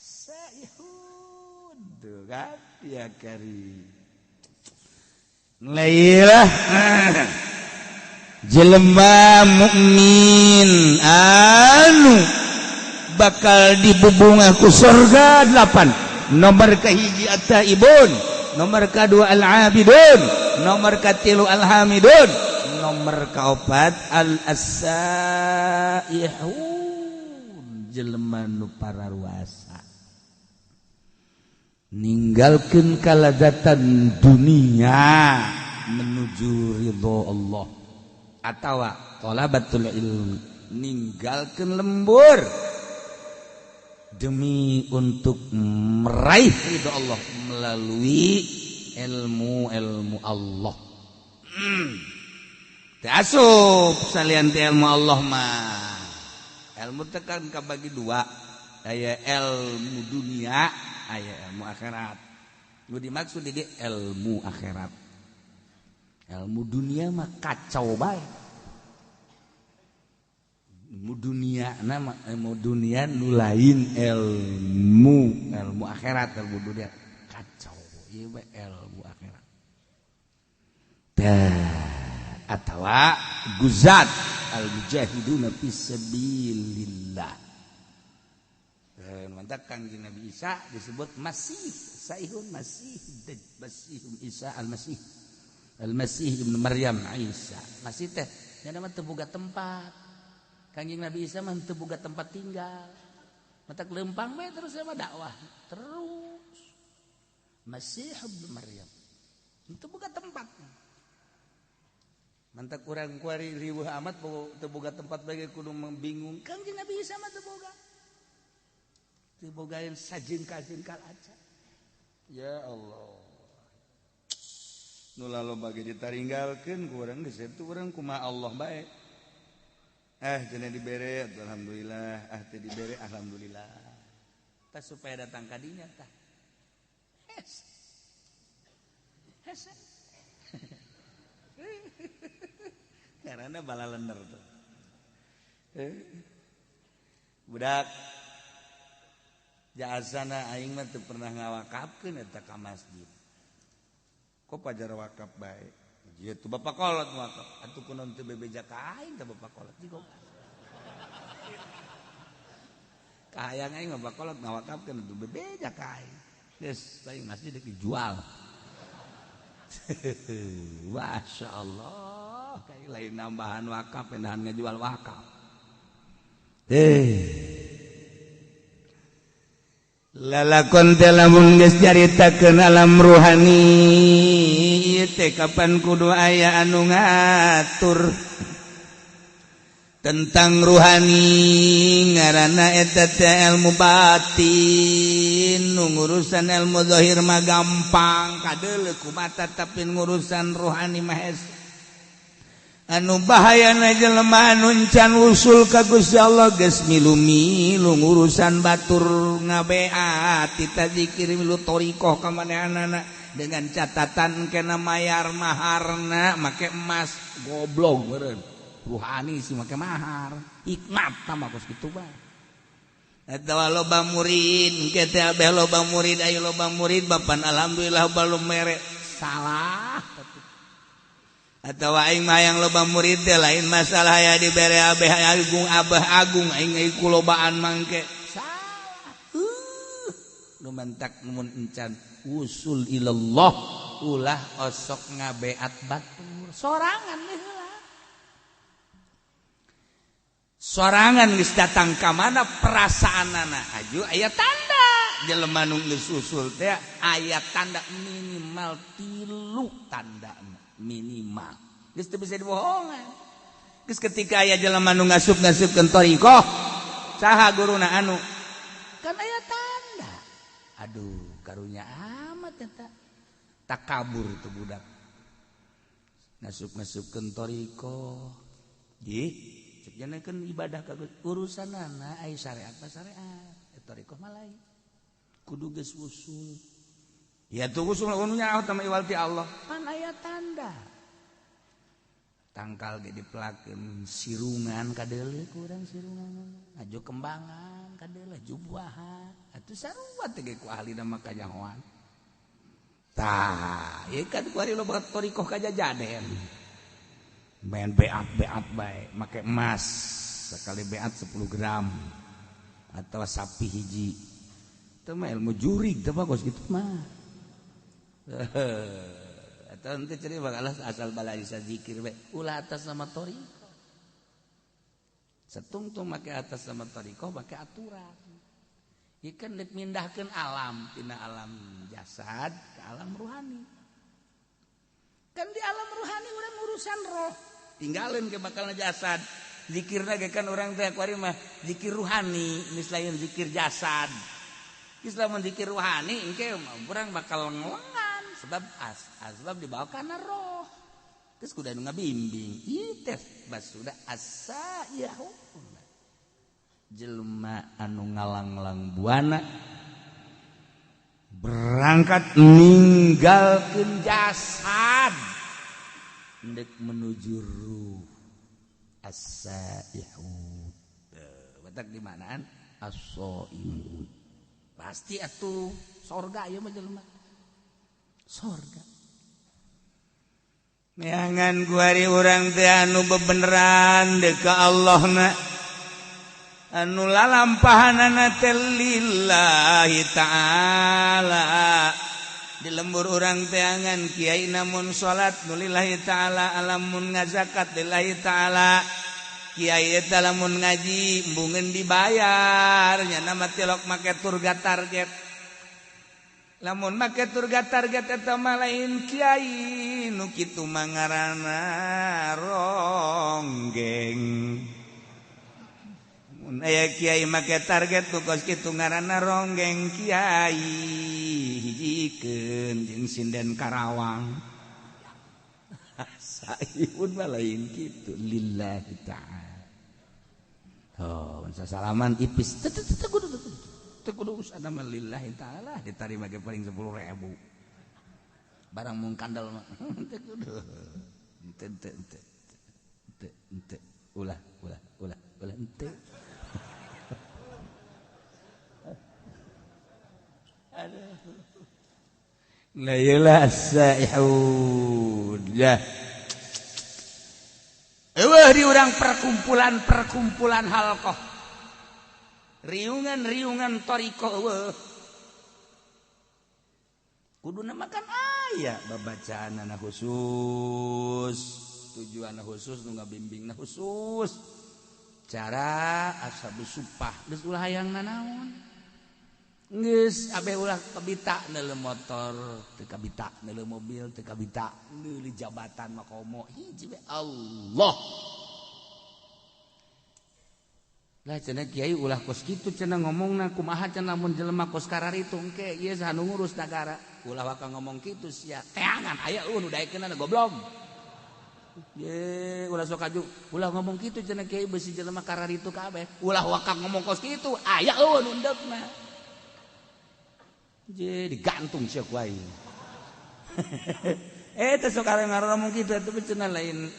Saihun tuh kan ya kari. Lailah jelema mukmin anu bakal dibubungah ku surga 8. Nomor kahiji at-taibun, nomor kadua al-abidun, nomor katilu al-hamidun, nomor kaopat al-asaihun jelema nu pararuasa. Ninggalkeun kalazatan dunia menuju ridho Allah. Atawa talabatul ilmi, ninggalkeun lembur demi untuk meraih ridho Allah melalui ilmu-ilmu Allah. Teu asup salian ti ilmu Allah mah. Ilmu teh kan kabagi dua, aya ilmu dunia, aya ilmu akhirat. Nu dimaksud di ilmu akhirat. Ilmu dunia mah kacau bae. Ilmu dunia nama ilmu dunia nu lain ilmu ilmu akhirat, ilmu dunia kacau ieu bae ilmu akhirat. Tah atawa guzat al-mujahiduna fi sabilillah. Mantap Kangjeng Nabi Isa disebut Masih, Saihun Masih, Masih Isa Al-Masih. Al-Masih ibnu Maryam Isa. Masih teh nya mah teu boga tempat. Kangjeng Nabi Isa mah teu boga tempat tinggal. Matak lempang bae terus sama dakwah terus. Masih ibnu Maryam teu boga tempat. Mantak urang kuari riweuh amat teu boga tempat bae kudu bingung. Kangjeng Nabi Isa mah teu boga. Teu bogaeun sajengkal-jengkal aja. Ya Allah. Nu laloba ge ditaringgalkeun ku urang geus eta urang kumaha Allah bae. Cenah dibere alhamdulillah, teu dibere alhamdulillah. Tah supaya datang ka dinya tah. Hes. Hes. Karena balalender tuh. Budak jasana aing mah teu pernah ngawakafkeun eta ka masjid. Kok pajar wakaf bae? Ieu tuh bapak kolot wakaf. Atuh kunaon teu bebeja ka aing teh bapak kolot jigo. Kahayang aing mah bapak kolot ngawakafkeun atuh bebeja ka aing. Geus aing masjid dijual. Masya Allah, kayak lain nambahan wakaf, pindahan ngejual wakaf. Lalakon teh lamun geus caritakeun alam ruhani ieu teh kapan kudu aya anu ngatur tentang ruhani ngaranna eta teh ilmu batin. Nu ngurusan ilmu zahir mah gampang kadeuleu ku mata, tapi ngurusan ruhani mah hese. Anu bahayana jelema anu encan usul ka Gusti Allah geus milu-milu ngurusan batur ngabeat tita zikir milu thariqah ka manehanana dengan catatan kena mayar maharna make emas. Goblok meureun ruhani sih make mahar hikmat tah kos kitu bae. Eta loba murid ke teh abeh loba murid ayo loba murid bapan alhamdulillah balum mere salah. Atau aing mah yang loba murid teh lain masalah ya dibere abeh agung abah agung aing ku lobaan mangke salah. Nu mantak mun encan usul ilallah ulah osok ngabeat batur sorangan heula. Sorangan geus datang ka mana perasaanana aju aya tanda jelema nu geus usul teh aya tanda minimal 3 tanda minimal geus teu bisa dibohongan. Geus ketika aya jelema nu ngasup-ngasupkeun thariqah saha guruna anu kan aya tanda. Aduh karunya amat eta takabur tuh budak ngasup-ngasupkeun thariqah. Ih cek janakeun ibadah ka urusanana aya syariat mah syariat eta thariqah mah lain kudu geus usul. Ya tuh usul anu nyaho tama iwal ti Allah pan aya tanda tangkal ge dipelakeun sirungan kadeuleu ku urang sirungan aju kembangan kadeuleu jubuahan atuh sarua teh ge ku ahlina mah kanyahoan. Tah ieu kan ku ari loba thariqah kajajaden main beat-beat bae make emas sekali beat 10 gram atau sapi hiji teh mah ilmu jurig teh mah kos kitu mah. Atau nanti cerita bakal asal balai zikir bae ulah atas nama thariqah. Setungtung make atas nama thariqah make aturan. Ieu kan deuk mindahkeun alam tina alam jasad ke alam ruhani. Kan di alam ruhani urang urusan roh. Tinggalin ke bakalna jasad. Zikirna ge kan urang teh kuari mah zikir ruhani, geus lain zikir jasad. Geus lamun zikir ruhani engke urang bakal ngelengan sebab asbab dibawa kana roh. Terus kudu anu ngabimbing. Ieu teh basuda as-saihu. Jelema anu ngalanglang buana berangkat ninggalkeun jasad ndek menuju ruh as-saihun. Batak di manaan as-saihun. Pasti atuh sorga ieu mah jelema. Sorga. Neangan kuari urang teh anu bebeneran deuk ka Allahna. Anu lalampahanana teh lillahi ta'ala. Di lembur urang teangan kiai namun salat nu lillahi ta'ala, alamun ngazakat lillahi ta'ala. Kiai eta lamun ngaji embungeun dibayar nya mah tilok make turga target. Lamun make turga target eta mah lain kiai nu kitu mah ngaranna ronggeng. Mun aya kiai make target nu kos kitu ngaranna ronggeng kiai hijikeun jeung sinden Karawang. Saihun mah lain kitu lillahi ta'ala. Oh, salaman ipis teu kudu teu kudu usahana mah lillahi ta'ala ditarima ge paling 10.000. Barang mung kandel mah teu kudu. Teu teu teu teu teu ulah ulah ulah ulah teu. Aduh. La ilaha saihun. Ya. Eueuh di urang perkumpulan-perkumpulan halqah. Riungan-riungan thariqah eueuh. Kuduna makan aya babacaanana khusus, tujuanna khusus nu ngabimbingna khusus. Cara ashabus supah geus ulah hayang nanaon. Geus abeh ulah kabita neuleuh motor, teu kabita neuleuh mobil, teu kabita neuleuh jabatan makomo hiji we Allah. Lah cenah kiai ulah kos kitu cenah ngomongna kumaha cenah lamun jelema kos kararitu engke ieu saha nu ngurus nagara. Ulah waka ngomong kitu sia teangan aya eueuh nu daekeunana goblok. Ye ulah sok aju ulah ngomong kitu cenah kiai beusi jelema kararitu kabeh. Ulah waka ngomong kos kitu aya eueuh nu endeukna. Je digantung sia ku aing. Teh sok ngomong kitu eta cenah lain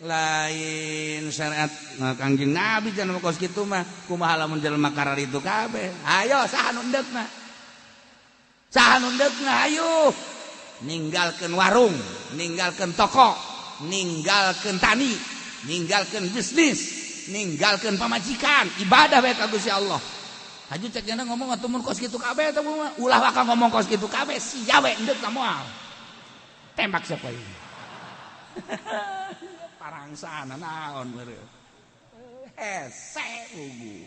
lain syariat Kangjeng Nabi cenah kos kitu mah kumaha lamun jelema kararitu kabeh. Ayo saha nu endeukna? Saha nu endeukna ayo. Ninggalkeun warung, ninggalkeun toko, ninggalkeun tani, ninggalkeun bisnis, ninggalkeun pamajikan, ibadah bae ka Gusti Allah. Haju cek jana ngomong atuh mun kos kitu kabeh eta mah ulah waka ngomong kos kitu kabeh sia we endeuk ka moal. Tembak siapa ieu. Parangsana naon meureun. Hese ugu.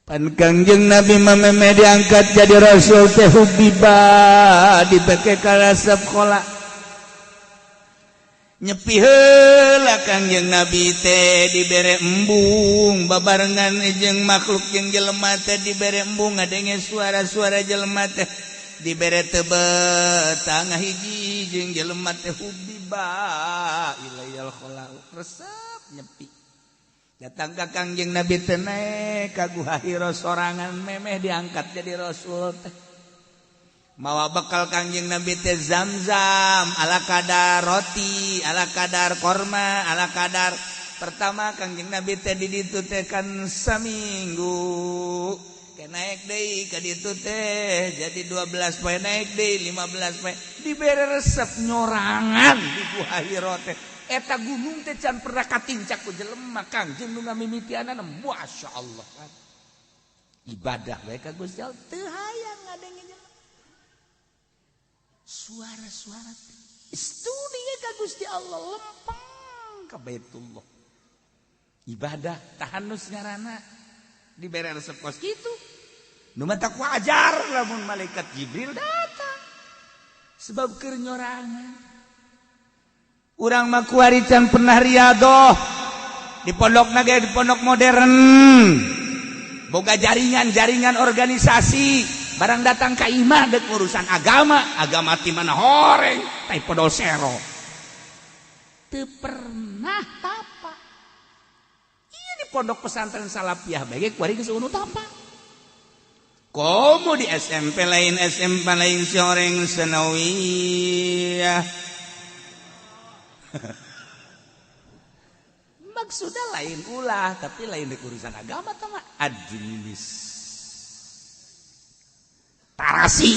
Pan Kangjeng Nabi mah diangkat jadi rasul teh hubiba dipake ka sekolah. Nyepi heula Kangjeng Nabi teh dibere embung babarengan jeung makhluk jeung jelema teh dibere embung ngadenge suara-suara jelema teh dibere tebet tangah hiji jeung jelema teh hubiba ilayal khala resep nyepi datang ka Kangjeng Nabi teh naek ka Guha Hira sorangan memeh diangkat jadi rasul teh. Mawa bekal Kangjeng Nabi teh zam-zam ala kadar roti, ala kadar korma, ala kadar pertama Kangjeng Nabi teh di ditu teh kan saminggu. Ke naik deui ka ditu teh jadi 12 poe naik deui 15 poe dibere resep nyorangan di Gua Hira teh. Eta gunung teh can pernah katincak ku jelema Kangjeng nu ngamimitianana masyaallah. Ibadah bae ka Gusti Allah teu hayang ngadenge jelema. Suara-suara studi ka Gusti Allah lempeng ka Baitullah. Ibadah tahanus ngaranna. Dibere resep kos kitu. Nu matak wajar lamun malaikat Jibril datang. Sebab keur nyorangan. Urang mah kuari can pernah riadoh. Di pondokna ge di pondok modern. Boga jaringan-jaringan organisasi. Barang datang ka imah dek urusan agama, agama ti mana horeng, tai podol sero. Teu pernah tapa. Ieu di pondok pesantren Salafiyah bae ge kuari geus eueuh tapa. Komo di SMP lain SMP lain si horeng sanawiyah. Maksudnya lain ulah, tapi lain dek urusan agama tama administ. Tarasi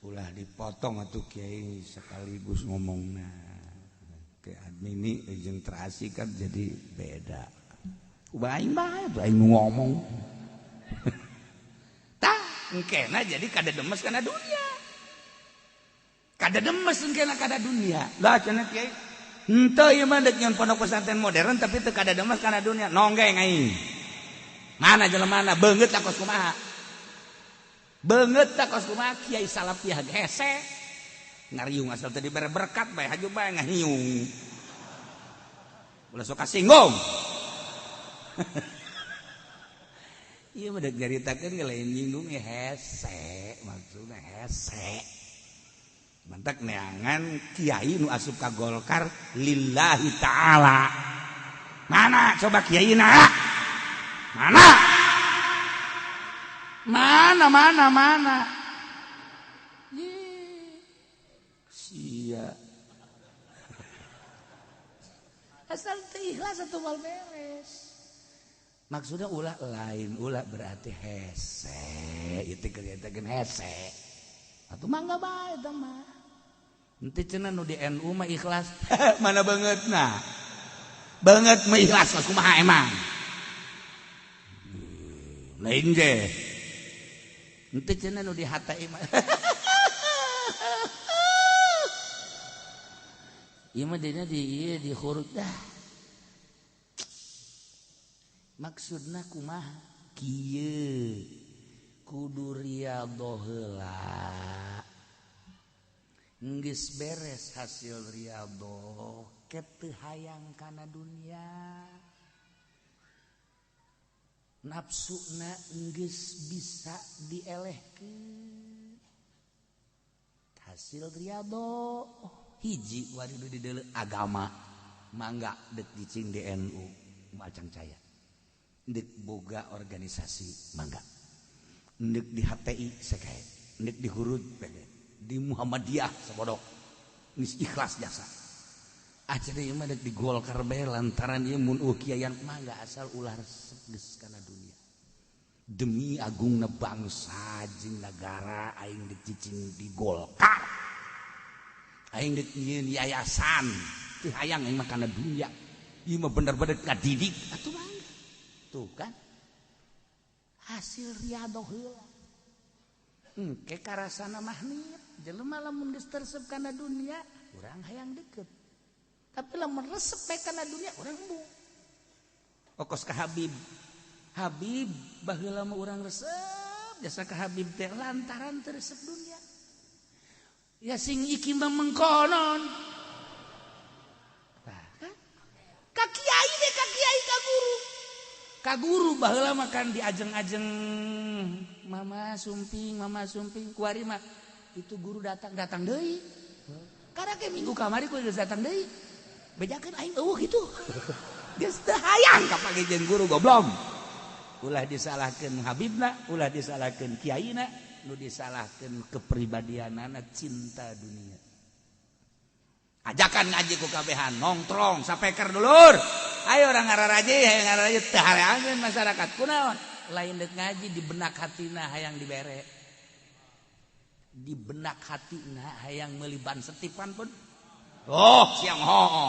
ulah dipotong atuh kiai sekaligus ngomongna ke admin jeung terasi kan jadi beda. Aing bae tuh aing ngomong. Tah engkena jadi kada demes kana dunia. Kada demes engkena kada dunia. Lah cenah kiai henteu ieu mah deuk nyeun pondok pesantren modern tapi teu kada demes kana dunia. Nonggeng aing. Mana jelemana beungeut tak kos kumaha. Beungeut tak kos kumaha kiai Salafiyah hese. Ngariung asal teu dibere berkat bae haju bae ngahiung. Ulah sok kasinggung. Ieu mah deuk nyaritakeun ge lain nyinggung ge hese, maksudna hese. Mantak neangan kiai nu asup ka Golkar lillahi ta'ala. Mana coba kiaina? Mana? Mana mana mana? Sia. Asal teu ikhlas atuh moal beres. Maksudnya ulah lain, ulah berarti hese, itu kegiatan hese. Atuh mangga bae eta mah. Henteu cenah nu di NU mah ikhlas. Mana beungeutna? Beungeut mah ikhlas kumaha emang? Lain ge. Henteu cenah nu di HTI mah. Ieu mah dina di ieu di khurut dah. Maksudna kumaha? Kieu kudu riadhoh heula. Geus beres hasil riadhoh, ke teu hayang kana dunia. Nafsuna geus bisa dielehkeun. Hasil riadhoh hiji wari nu dideuleu agama mangga deuk cicing di NU macang caya. Ndek boga organisasi mangga, ndek di HTI sekae, ndek di Hurud pede, di Muhammadiyah sabodok, geus ikhlas jasa. Acan ieu mah dek di Golkar bae lantaran ieu mun eueuh kiaian mangga asal ulah resep geus kana dunia. Demi agungna bangsa jeung nagara aing dek cicing di Golkar. Aing dek nyieun yayasan, teu hayang aing mah kana dunia. Ieu mah bener-bener ngadidik atuh mangga. Tuh kan hasil riadoh heula engke karasana mahnit jelema lamun geus teresep kana dunia urang hayang deket, tapi lamun resep bae kana dunia urang embung. Okos ka Habib, Habib baheula mah urang resep jasa ka Habib teh lantaran teu resep dunia ya sing iki mah mengkonon. Tah kan ka kiai deh, ka kiai ka guru. Ka guru baheula mah kan diajeng-ajeng mama sumping kuari mah itu guru datang deui. Karena ke minggu kamari ku geus datang deui. Bejakeun aing eueuh kitu. Geus teu hayang kapake jeung guru goblok. Ulah disalahkeun habibna, ulah disalahkeun kiaina, nu disalahkeun kepribadianana cinta dunia. Ajakan ngaji ku kabehan nongtrong sapeker dulur. Ayo orang ngararaje, hayang ngararaje teu hareangeun masyarakat kunaon? Lain deuk ngaji di benak hatina hayang dibere. Di benak hatina hayang meuli ban setipan pun. Oh, siang hooh.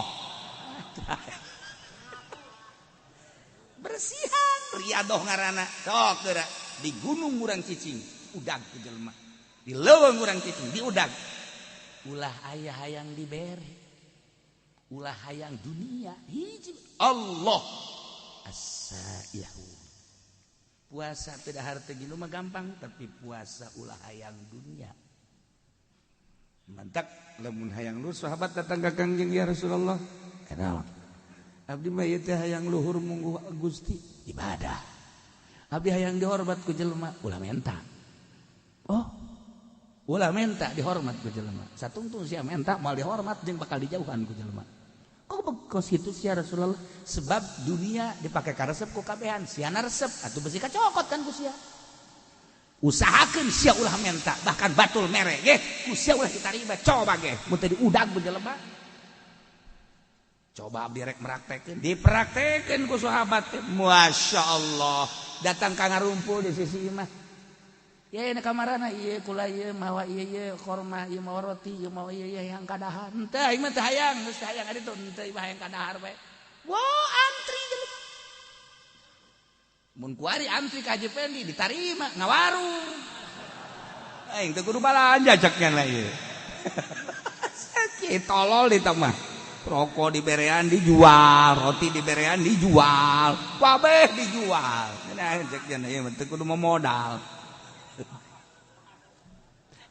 Bersihan riadoh ngaranna. Sok geura di gunung urang cicing, udag ku jelema. Di leuweung urang cicing, di udag. Ulah aya hayang dibere. Ulah hayang dunia hiji Allah. As-saihu. Puasa teu dahar teu nginum mah gampang, tapi puasa ulah hayang dunia. Mantak lamun hayang luhur sahabat datang ka Kangjeng, ya Rasulullah. Naon? Abdi mah ieu teh hayang luhur mungguh Gusti ibadah. Abdi hayang dihormat ku jelema, ulah menta. Oh, ulah menta dihormat ku jelema. Satungtung sia menta moal dihormat jeung bakal dijauhan ku jelema. Kok bekos kitu sia Rasulullah? Sebab dunia dipake karesep ku kabehan, siana resep atuh besi kacokot kan ku sia. Usahakeun sia ulah menta, bahkan batul mere ge ku sia ulah ditarima, coba ge mun teu diudag ku jelema. Coba abdi rek meraktekeun, dipraktekeun ku sahabat teh. Masya Allah, datang ka ngarumpul di sisi imah. Ya ini kamarana ieu kula ieu mawa ieu ieu korma ieu mawa roti ieu mawa ieu ieu yang kadahar. Henteu aing mah teu hayang, geus teu hayang ari teu henteu imah hayang kadahar bae. Wah, antri jelema. Mun kuari antri ka Haji Pendi ditarima ngawarung. Aing teu kudu balanja cek nya ieu. Sakit tolol di mah. Rokok diberean dijual, roti diberean dijual, kabeh dijual. Nah cek nya ieu mah teu kudu modal.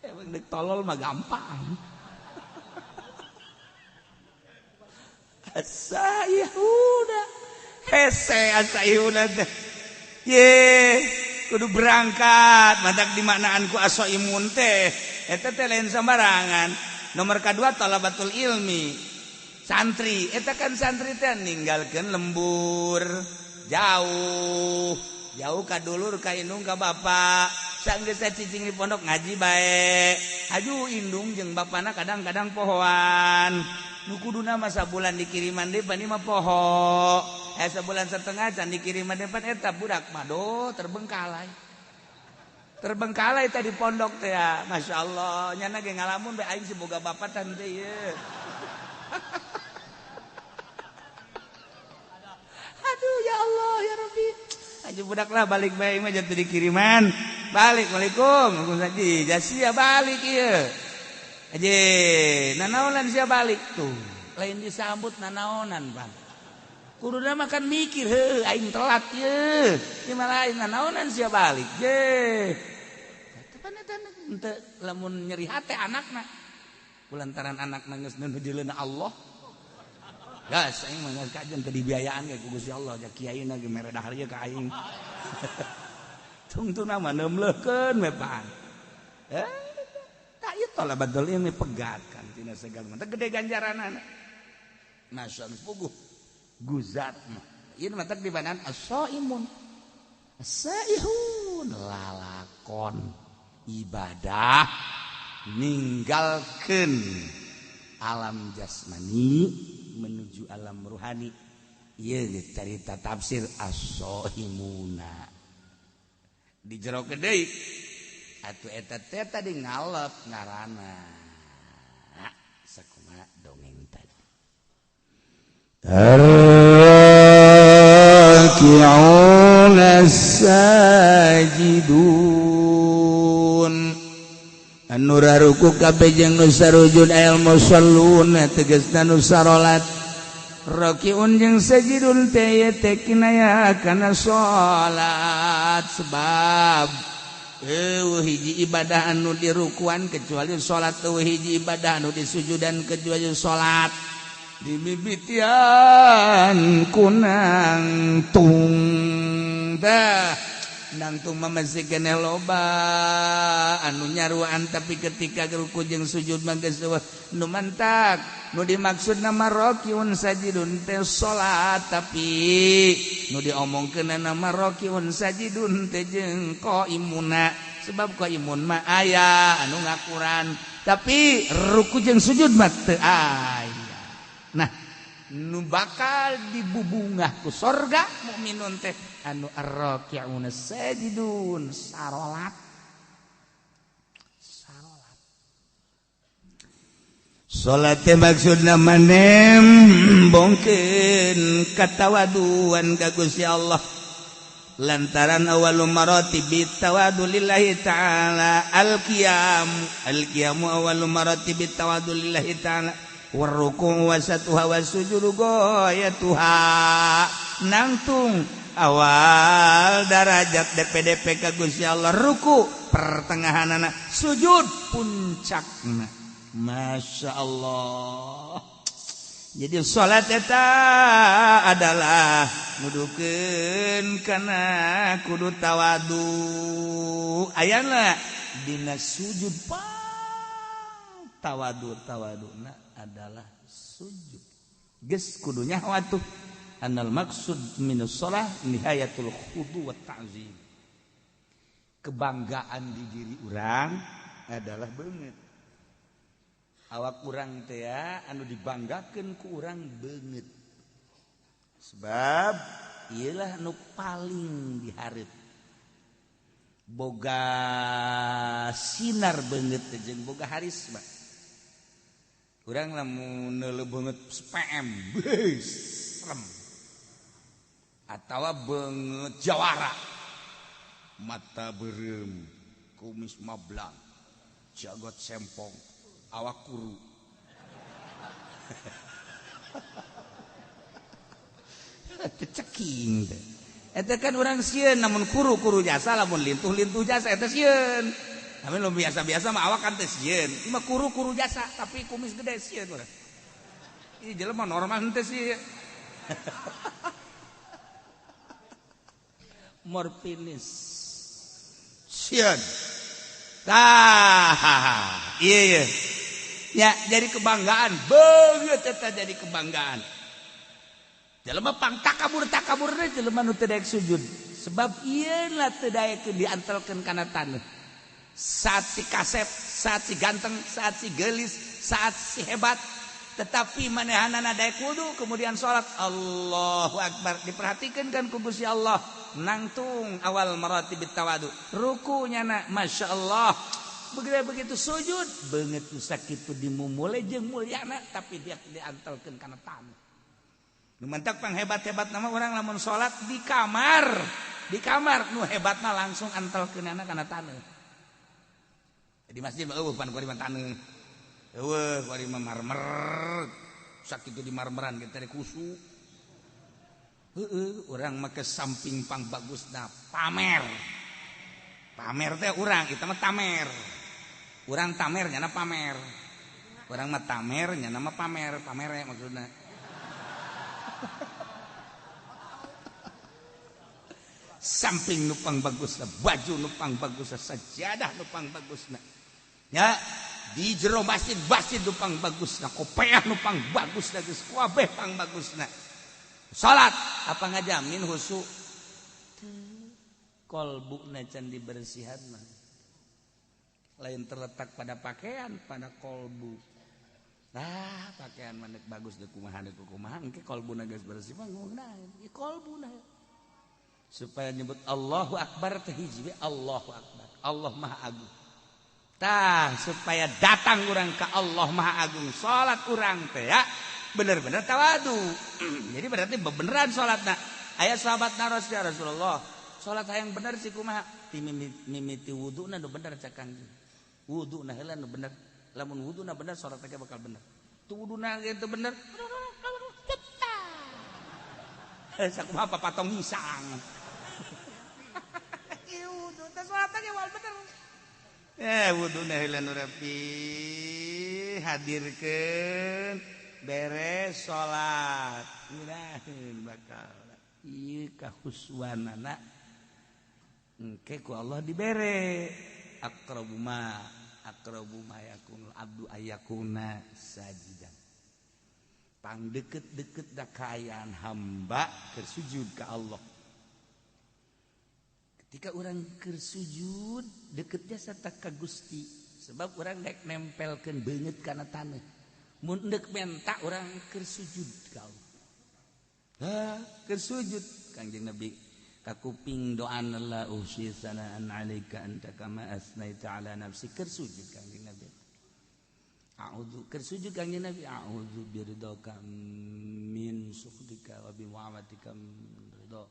Emang dek tolol mah gampang. Asayuda hese asayuda teh. Ye, kudu berangkat. Matak dimaknaan ku asoimun teh. Eta teh lain sembarangan. Nomor kedua talabatul ilmi. Santri, eta kan santri teh ninggalkeun lembur jauh. Jauh ka dulur ka indung ka bapak. Sanggeus cicing di pondok ngaji bae. Aju indung jeung bapana kadang-kadang pohoan. Nu kuduna mah sabulan dikiriman deui pan mah poho. Sebulan setengah can dikiriman depan eta budak mah do terbengkalai. Terbengkalai tadi pondok teh ya. Masyaallah, nyana ge ngalamun bae aing siboga bapak tan teh ieu. Aduh ya Allah ya Rabbi. Aja budak lah balik bae mah jatuh dikiriman. Balik, waalaikum. Waalaikumsalam. Jasia balik ieu. Aje, nanaonan sia balik tuh. Lain disambut nanaonan, Bang. Kuduna mah kan mikir, heuh aing telat ieu. Ieu mah lain nanaonan sia balik. Je. Tepan eta henteu lamun nyeri hate anakna. Kulantaran anakna geus nuju Allah. Gas aing mah geus kajen teu dibiayaan ge ku Gusti Allah, ja kiaina ge mere dahar ieu ka aing. Tungtuna mah neumleukeun we pan. Tak ieu talabatul ilmi pegat kan tina segala mah gede ganjaranana. Masyaallah puguh guzat mah. Ieu mah teh dibanan as-saimun. As-saihun lalakon ibadah ninggalkeun alam jasmani menuju alam ruhani. Ieu carita tafsir as-saimuna. Di jero deui atuh eta teh tadi ngalep ngaranna sakumaha dongeng tadi. Arraki'una sajidun anu raruku kabeh jeung nu sarujud al musallun tegasna nu sarolat. Rakiun jeung sajidun teh teh kinaya kana salat sebab eueuh hiji ibadah anu dirukuan kecuali salat, eueuh hiji ibadah anu disujudan kecuali salat. Dimimitian kunang tung tah nangtung mah masih keneh loba anu nyaruan, tapi ketika ruku jeung sujud mah geus eueuh nu mantak. Nu dimaksud nama rokiun sajidun teh salat, tapi nu diomongkeun nama rokiun sajidun teh jeung qaimuna, sebab qaimun mah aya anu ngakuran, tapi ruku jeung sujud mah teu aya. Nah, nu bakal dibubungah ku sorga mukminun teh anu arraki'una sajidun sarolat. Sarolat. Salat teh maksudna manem bongkeun katawaduan ka Gusti Allah. Lantaran awalu maratibi tawadu lillahi ta'ala al-qiyam. Al-qiyamu awalu maratibi tawadu lillahi ta'ala. Warruku wasatuha wasujudu goyatuha. Nangtung awal darajat DPDP ka Gusti Allah ruku pertengahanana sujud puncakna. Masya Allah. Jadi salat eta adalah nudukeun kana kudu tawadu. Ayana dina sujud pang tawadu tawaduna adalah sujud. Geus kudu nyaho atuh anal maksud minus shalah nihayatul khudu wa ta'zim. Kebanggaan di diri urang adalah beungeut. Awak urang teh anu dibanggakeun ku urang beungeut. Sebab ieulah nu paling dihareup. Boga sinar beungeut teh jeung boga harisma. Urang lamun neuleuh beungeut PM, beuh, serem. Atawa beungeut jawara. Mata beureum, kumis mablang, jagot sempong, awak kuru. Teceking teh. Eta kan urang sieun namun kuru-kuru jasa lamun lintuh-lintuh jasa eta sieun. Tapi lu biasa-biasa mah awak kan teh sieun. Ieu mah kuru-kuru jasa tapi kumis gede sieun urang. Ieu jelema normal henteu sih. Morfinis. Sieun. Tah, iya iya. Ya, jadi kebanggaan, beungeut eta jadi kebanggaan. Jelema pang takabur-takaburna jelema nu teu daek sujud. Sebab ieu lah teu daekeun diantelkeun kana taneuh. Saat si kasep, saat si ganteng, saat si geulis, saat si hebat, tetapi manehanana daek wudu kemudian salat Allahu Akbar diperhatikeun kan ku Gusti Allah. Nangtung awal maratibit tawadu. Rukunya na Masya Allah. Begitu sujud beungeut nu sakitu dimumule jeung mulyana tapi dia diantelkeun kana taneuh. Nu mantak panghebat-hebat nama orang lamun salat di kamar. Di kamar nu hebatna langsung antelkeunana kana taneuh. Di masjid mah eueuh pan kuari mah taneuh. Eueuh kuari mah marmer. Sakitu di marmeran ge teh kusuk. Heeh, urang mah ke samping pang bagusna pamer. Pamer teh urang, eta mah tamer. Urang tamer nyana pamer. Urang mah tamer nyana mah pamer, pamere maksudna. Samping nupang bagusna, baju nupang bagusna, sajadah nupang bagusna. Ya, di jero masjid masjid nupang bagusna, kopeah nupang bagusna, geus kabeh pang bagusna. Salat apa ngajamin khusyuk? Kolbuna can dibersihan mah. Lain terletak pada pakaian, pada kolbu. Nah, pakaian mah bagus deuk kumaha deuk kumaha engke kolbuna geus bersih mah ngeunaheun. Ieu kolbuna. Supaya nyebut Allahu Akbar teh hiji we Allahu Akbar. Allah Maha Agung. Tah, supaya datang urang ka Allah Maha Agung, salat urang teh ya bener-bener tawadu. Jadi berarti beneran salatna. Aya sahabat naros ya Rasulullah, salat hayang bener sih kumaha? Ti mimiti wuduna nu bener cak Kangjeng. Wuduna heula nu bener. Lamun wuduna bener salat teh bakal bener. Tu wuduna ge teu bener. Sakumaha papatong ngisang. Ieu wudu teh salat ge wal bener. Wuduna heula nu rapi hadirkeun beres salat. Ngeunaheun bakal. Ieu kahuswanana engke ku Allah dibere. Aqrabu ma yakunul abdu ayakuna sajidan. Pang deket-deket da kaayaan hamba keur sujud ka Allah. Ketika urang keur sujud deket jasa ka Gusti, sebab urang daek nempelkeun beungeut kana taneuh. Mun deuk menta urang keur sujud ka Allah. Ha, keur sujud Kangjeng Nabi kakuping doan la usi sanaan alaika anta kama asnaita ala nafsi keur sujud Kangjeng Nabi. A'udzu keur sujud Kangjeng Nabi a'udzu biridhaka min sukhtika wa bi mu'afatika ridha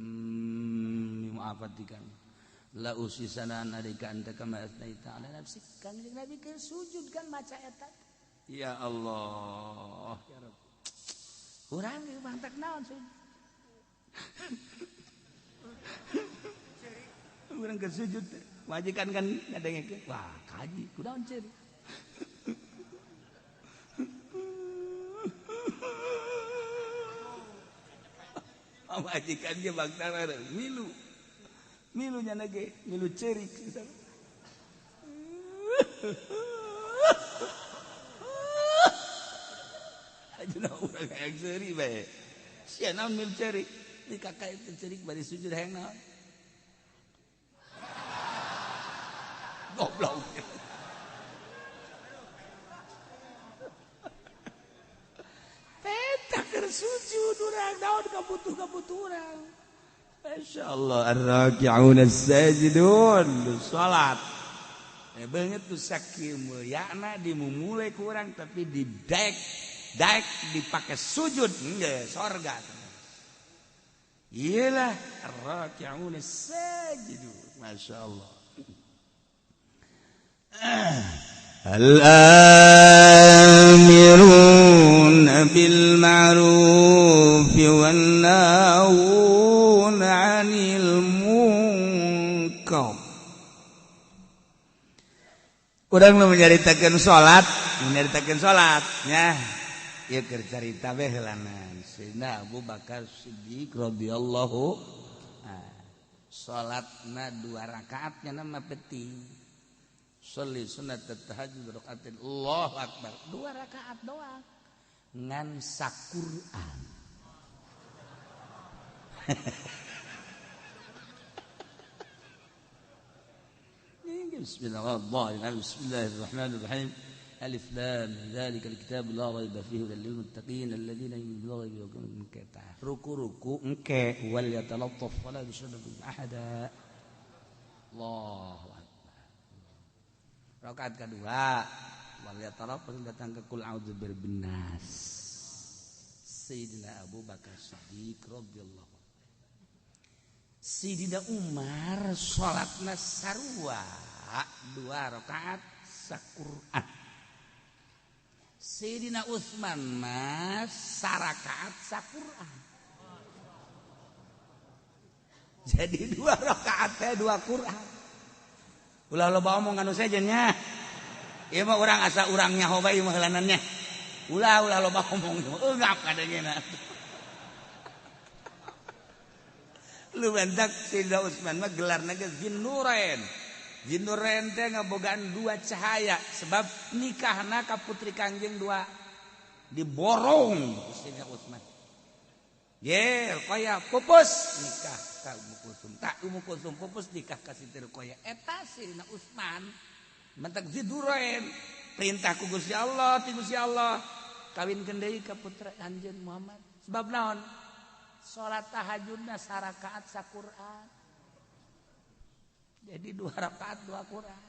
min mu'afatika la usi sanaan alaika anta kama asnaita ala nafsi. Kangjeng Nabi keur sujud kan maca eta. Ya Allah ya Rabb. Urang ge mantak naon sih. Urang ke sujud majikan kan ngadengekeun. Wah, kaji kunaon ceuri. Majikan ge bangsa milu. Milu nya ge, milu ceurik. Ajuna urang hayang seuri bae. Sia naon milu ceurik? Di kakak itu ceurik bari sujud hayang naon? Goblok. Eta keur sujud urang naon kabutuh-kabutuh urang. Masyaallah ar-raki'un as-sajidun salat. Banget tuh sakieu mulyana dimumule ku urang tapi didaek daek dipakai sujud enggak sorga. Iyalah ar-raki'un as-sajidun. Masyaallah. Al-amiruna bil ma'ruf wan nahuna 'anil munkar. Urang nu menyaritakeun salat, nya. Ieu keur carita we heulanan. Sayyidina Abu Bakar Siddiq radhiyallahu salatna 2 rakaat nya mah penting. Sholli sunat tahajud rakaatin Allahu akbar 2 rakaat doang ngan saquran. Bismillahirrahmanirrahim. Bismillahirrahmanirrahim. Alif lam dzalikal kitab la raiba fihi hudal lil muttaqin alladziina yu'minuuna bil ghaibi wa yuqimuna shalah. Ruku-ruku engke wal yatalattaf wala yushriku bihi ahada. Allahu akbar. Rakaat kedua wal yatalattaf datang ke kul a'udzu birabbin nas. Sayyidina Abu Bakar Siddiq radhiyallahu anhu. Sayyidina Umar salatna sarua 2 rakaat saquran. Sayyidina Utsman mah sarakaat saquran. Jadi 2 rakaat teh 2 Quran. Ulah loba omong anu sejen nya. Ieu mah urang asa urang nyaho bae mah heulanannya. Ulah ulah loba omong eungap kadengena. Lu bentak Sayyidina Utsman mah gelarna ge Zinnurain. Zinnurain teh ngabogaan 2 cahaya sebab nikahna ka putri Kangjeng 2 diborong Sayyidina Utsman. Ye, Ruqayyah pupus nikah ka Ummu Kulsum. Tak Ummu Kulsum pupus nikah ka Siti Ruqayyah. Eta Sayyidina Utsman mentak Zinnurain perintah ku Gusti Allah, ti Gusti Allah kawinkeun deui ka putra anjeun Muhammad. Sebab naon? Salat tahajudna sarakaat saquran. Jadi 2 rakaat 2 Quran.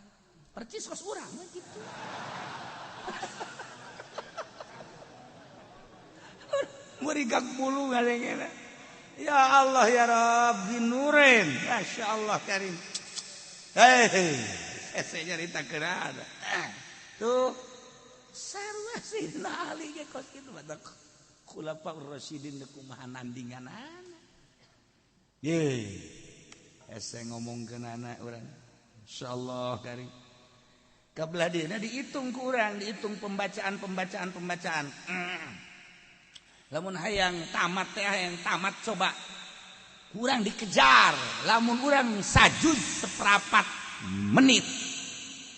Percis kos urang mah kitu. Merigak bulu ngalengena. Ya Allah ya Rabbi nurin. Masyaallah karim. Hei, saya nyarita keun. Tuh sarua Sayyidina Ali ge kos kitu badak. Khulafaur Rasyidin kumaha nandinganana. Ye. Hese ngomongkeun anak urang. Insyaallah karim. Kabelah dieuna dihitung ku urang, dihitung pembacaan. Lamun hayang tamat teh hayang tamat coba. Kurang dikejar. Lamun urang sajuz seperempat menit.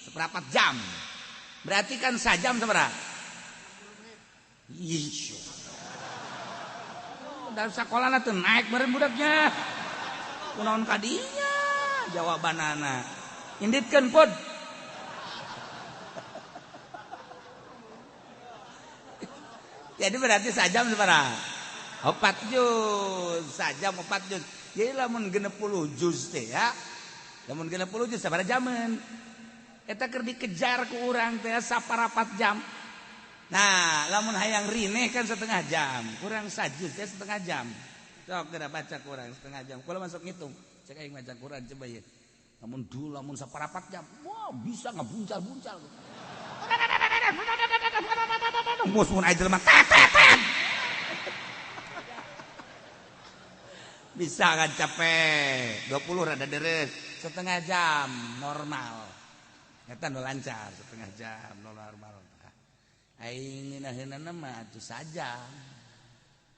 Seperempat jam. Berarti kan sajam sabaraha? Ih. Dalam sekolah tuh naik meureun budaknya. Kunaon kadinya jawabanana. Inditkeun pod. Jadi berarti sajam sabaraha? 4 juz, sajam 4 juz. Jadi lamun 60 juz teh ya. Lamun 60 juz sabaraha jaman? Eta keur dikejar ku urang teh saparapat jam. Nah, lamun hayang rineh kan setengah jam, kurang sajuz teh setengah jam. Sok geura baca kurang setengah jam. Kula masuk ngitung. Cek aing maca Quran coba ya. Lamun dulu lamun saparapat jam, wah bisa ngebuncal-buncal. Tembus mun aya jelema tet tet tet. Bisa kan capek 20 rada deres setengah jam normal. Eta nu lancar setengah jam normal. Aing ngeunaheunana mah atuh sajam.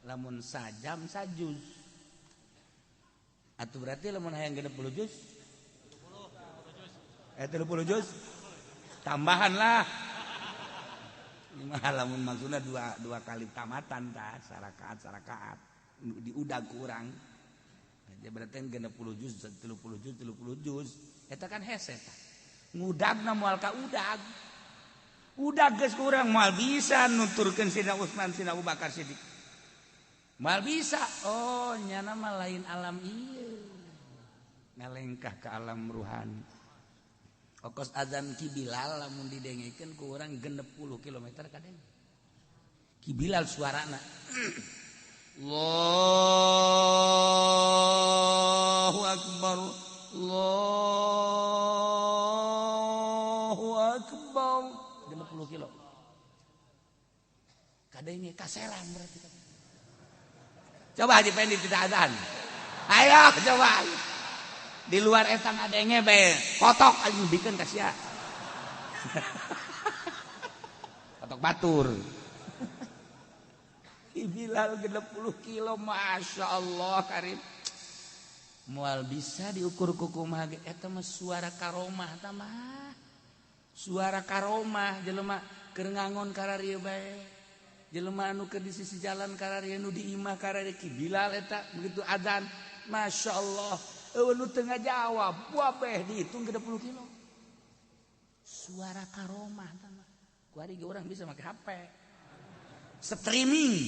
Lamun sajam sajuz. Atuh berarti lamun hayang 60 juz 30 juz tambahan lah. Lamun maksudna dua kali tamatan tah sarakaat diudag kurang. Ya berarti 60 juz 30 juz 30 juz eta kan hese tah. Ngudagna moal ka udag. Udag geus kurang moal bisa nuturkeun Sidina Utsman Sidina Abu Bakar Siddiq. Moal bisa. Oh nyana mah lain alam ieu. Ngalengkah ke alam ruhani. Okos azan Ki Bilal lamun didengekeun ku urang 60 km kadeng. Ki Bilal suarana. Allahu akbar. Allahu akbar. 60 kilo. Kadenge kaseran berarti. Coba Haji Pendi tidak azan. Ayo coba. Di luar eta ngadenge bae kotok anjing bikeun ka sia. Kotok batur. Bilal 60 kilo Masya Allah karim. Moal bisa diukur ku kumaha ge eta mah suara karomah ta mah. Suara karomah jelema keur ngangon kararieu bae. Jelema anu keur di sisi jalan kararieu nu di imah kararieu Ki Bilal eta begitu adzan Masya Allah. Eueuh nu teu ngajawab wabeh dihitung 60 kilo. Suara karomah ta mah. Kuari ge urang bisa make HP. Streaming.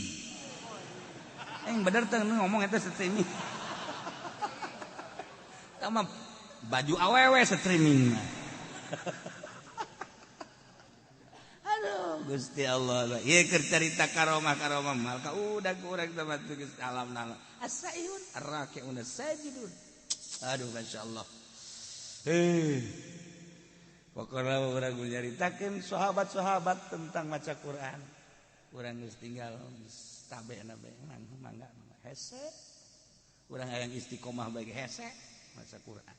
Yang bener teh ngomong eta streaming. Tama baju awewe streaming. Aduh Gusti Allah. Ieu keur carita karomah-karomah mal ka udah kurang teh geus alam nala. As-saihun ar-raki'un as-sajidun. Aduh masyaallah. Pokokna urang nyaritakeun sahabat-sahabat tentang maca Quran. Urang geus tinggal tabe na bae mangga hese. Urang hayang istiqomah bae hese maca Quran.